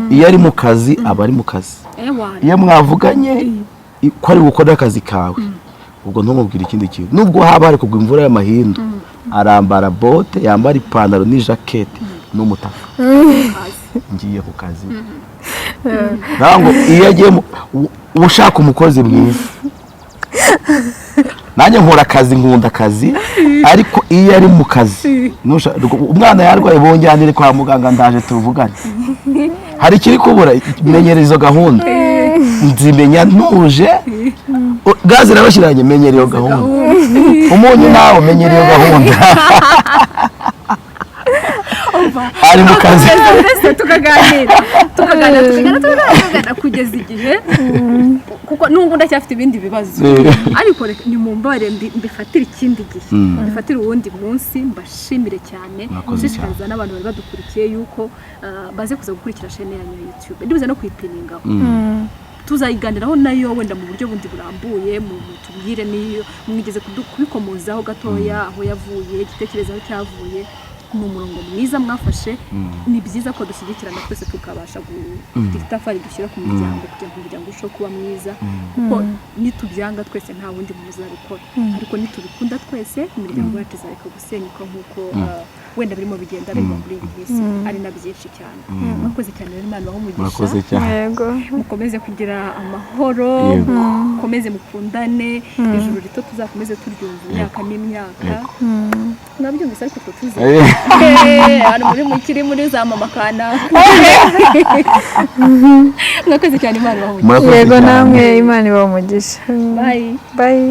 S1: Iyo ari mu kazi, aba ari mu kazi. Iyo mwavuganye ko ari gukora akazi kawe, ubwo ntumubwire ikindi kintu, nubwo haba hari kugwa imvura y'amahindu, arambara bote, yambara ipantaro n'ijaketi n'umutaka, ngiye ku kazi. Ntabwo iyo agiye uba ushaka umukozi mwiza. Nanjye nkora akazi, nkunda akazi, ariko iyo ari mu kazi, umwana yarwaye, bonjyanire kwa muganga, ndaje tuvugane, hari ikiri kubura, menyera izo gahunda, nzimenya ntuje. Gaze irabashyiranye, menyera iyo gahunda, umunyu nawe menyera iyo gahunda, ari mu kazi.
S2: Mbese tukaganira, tukaganira, tukaganira, tukaganira kugeza igihe, kuko n'ubu ndacyafite ibindi bibazo, ariko reka ni mumbabarire mbifatire ikindi gihe, mbifatire uwundi munsi. Mbashimire cyane.
S1: Mwakoze.
S2: Nshishikariza n'abantu bari badukurikiye yuko baze kuza gukurikira chaîne yanyu ya YouTube. Ndibuze no kuyipiningaho, tuzayiganiraho nayo wenda mu buryo bundi burambuye, mu tubwire niyo mwigeze kubikomozaho gatoya, aho yavuye, igitekerezo aho cyavuye. Ni umurongo mwiza mwafashe. Ni byiza ko dushyigikirana twese, tukabasha kugira itafari dushyira ku muryango kugira ngo umuryango urusheho kuba mwiza, kuko nitubyanga twese nta wundi muntu uzabikora, ariko nitubikunda twese imiryango yacu izareka gusenyuka nk'uko wenda birimo bigenda biba muri iyi minsi, ari na byinshi cyane. Mwakoze cyane rero, Imana ibahe umugisha.
S1: Murakoze cyane.
S3: Yego.
S2: Mukomeze kugira amahoro. Mukomeze mukundane. Ijuru rito tuzakomeze turyumva imyaka n'imyaka. Mwabyumvise, ariko twe tuzi hano muri mukiri muri za mama kanaka. Mwakoze cyane, Imana ibahe umugisha.
S1: Murakoze
S3: Yego.
S1: cyane.
S3: Namwe Imana ibahe umugisha.
S2: Bye.
S3: Bye.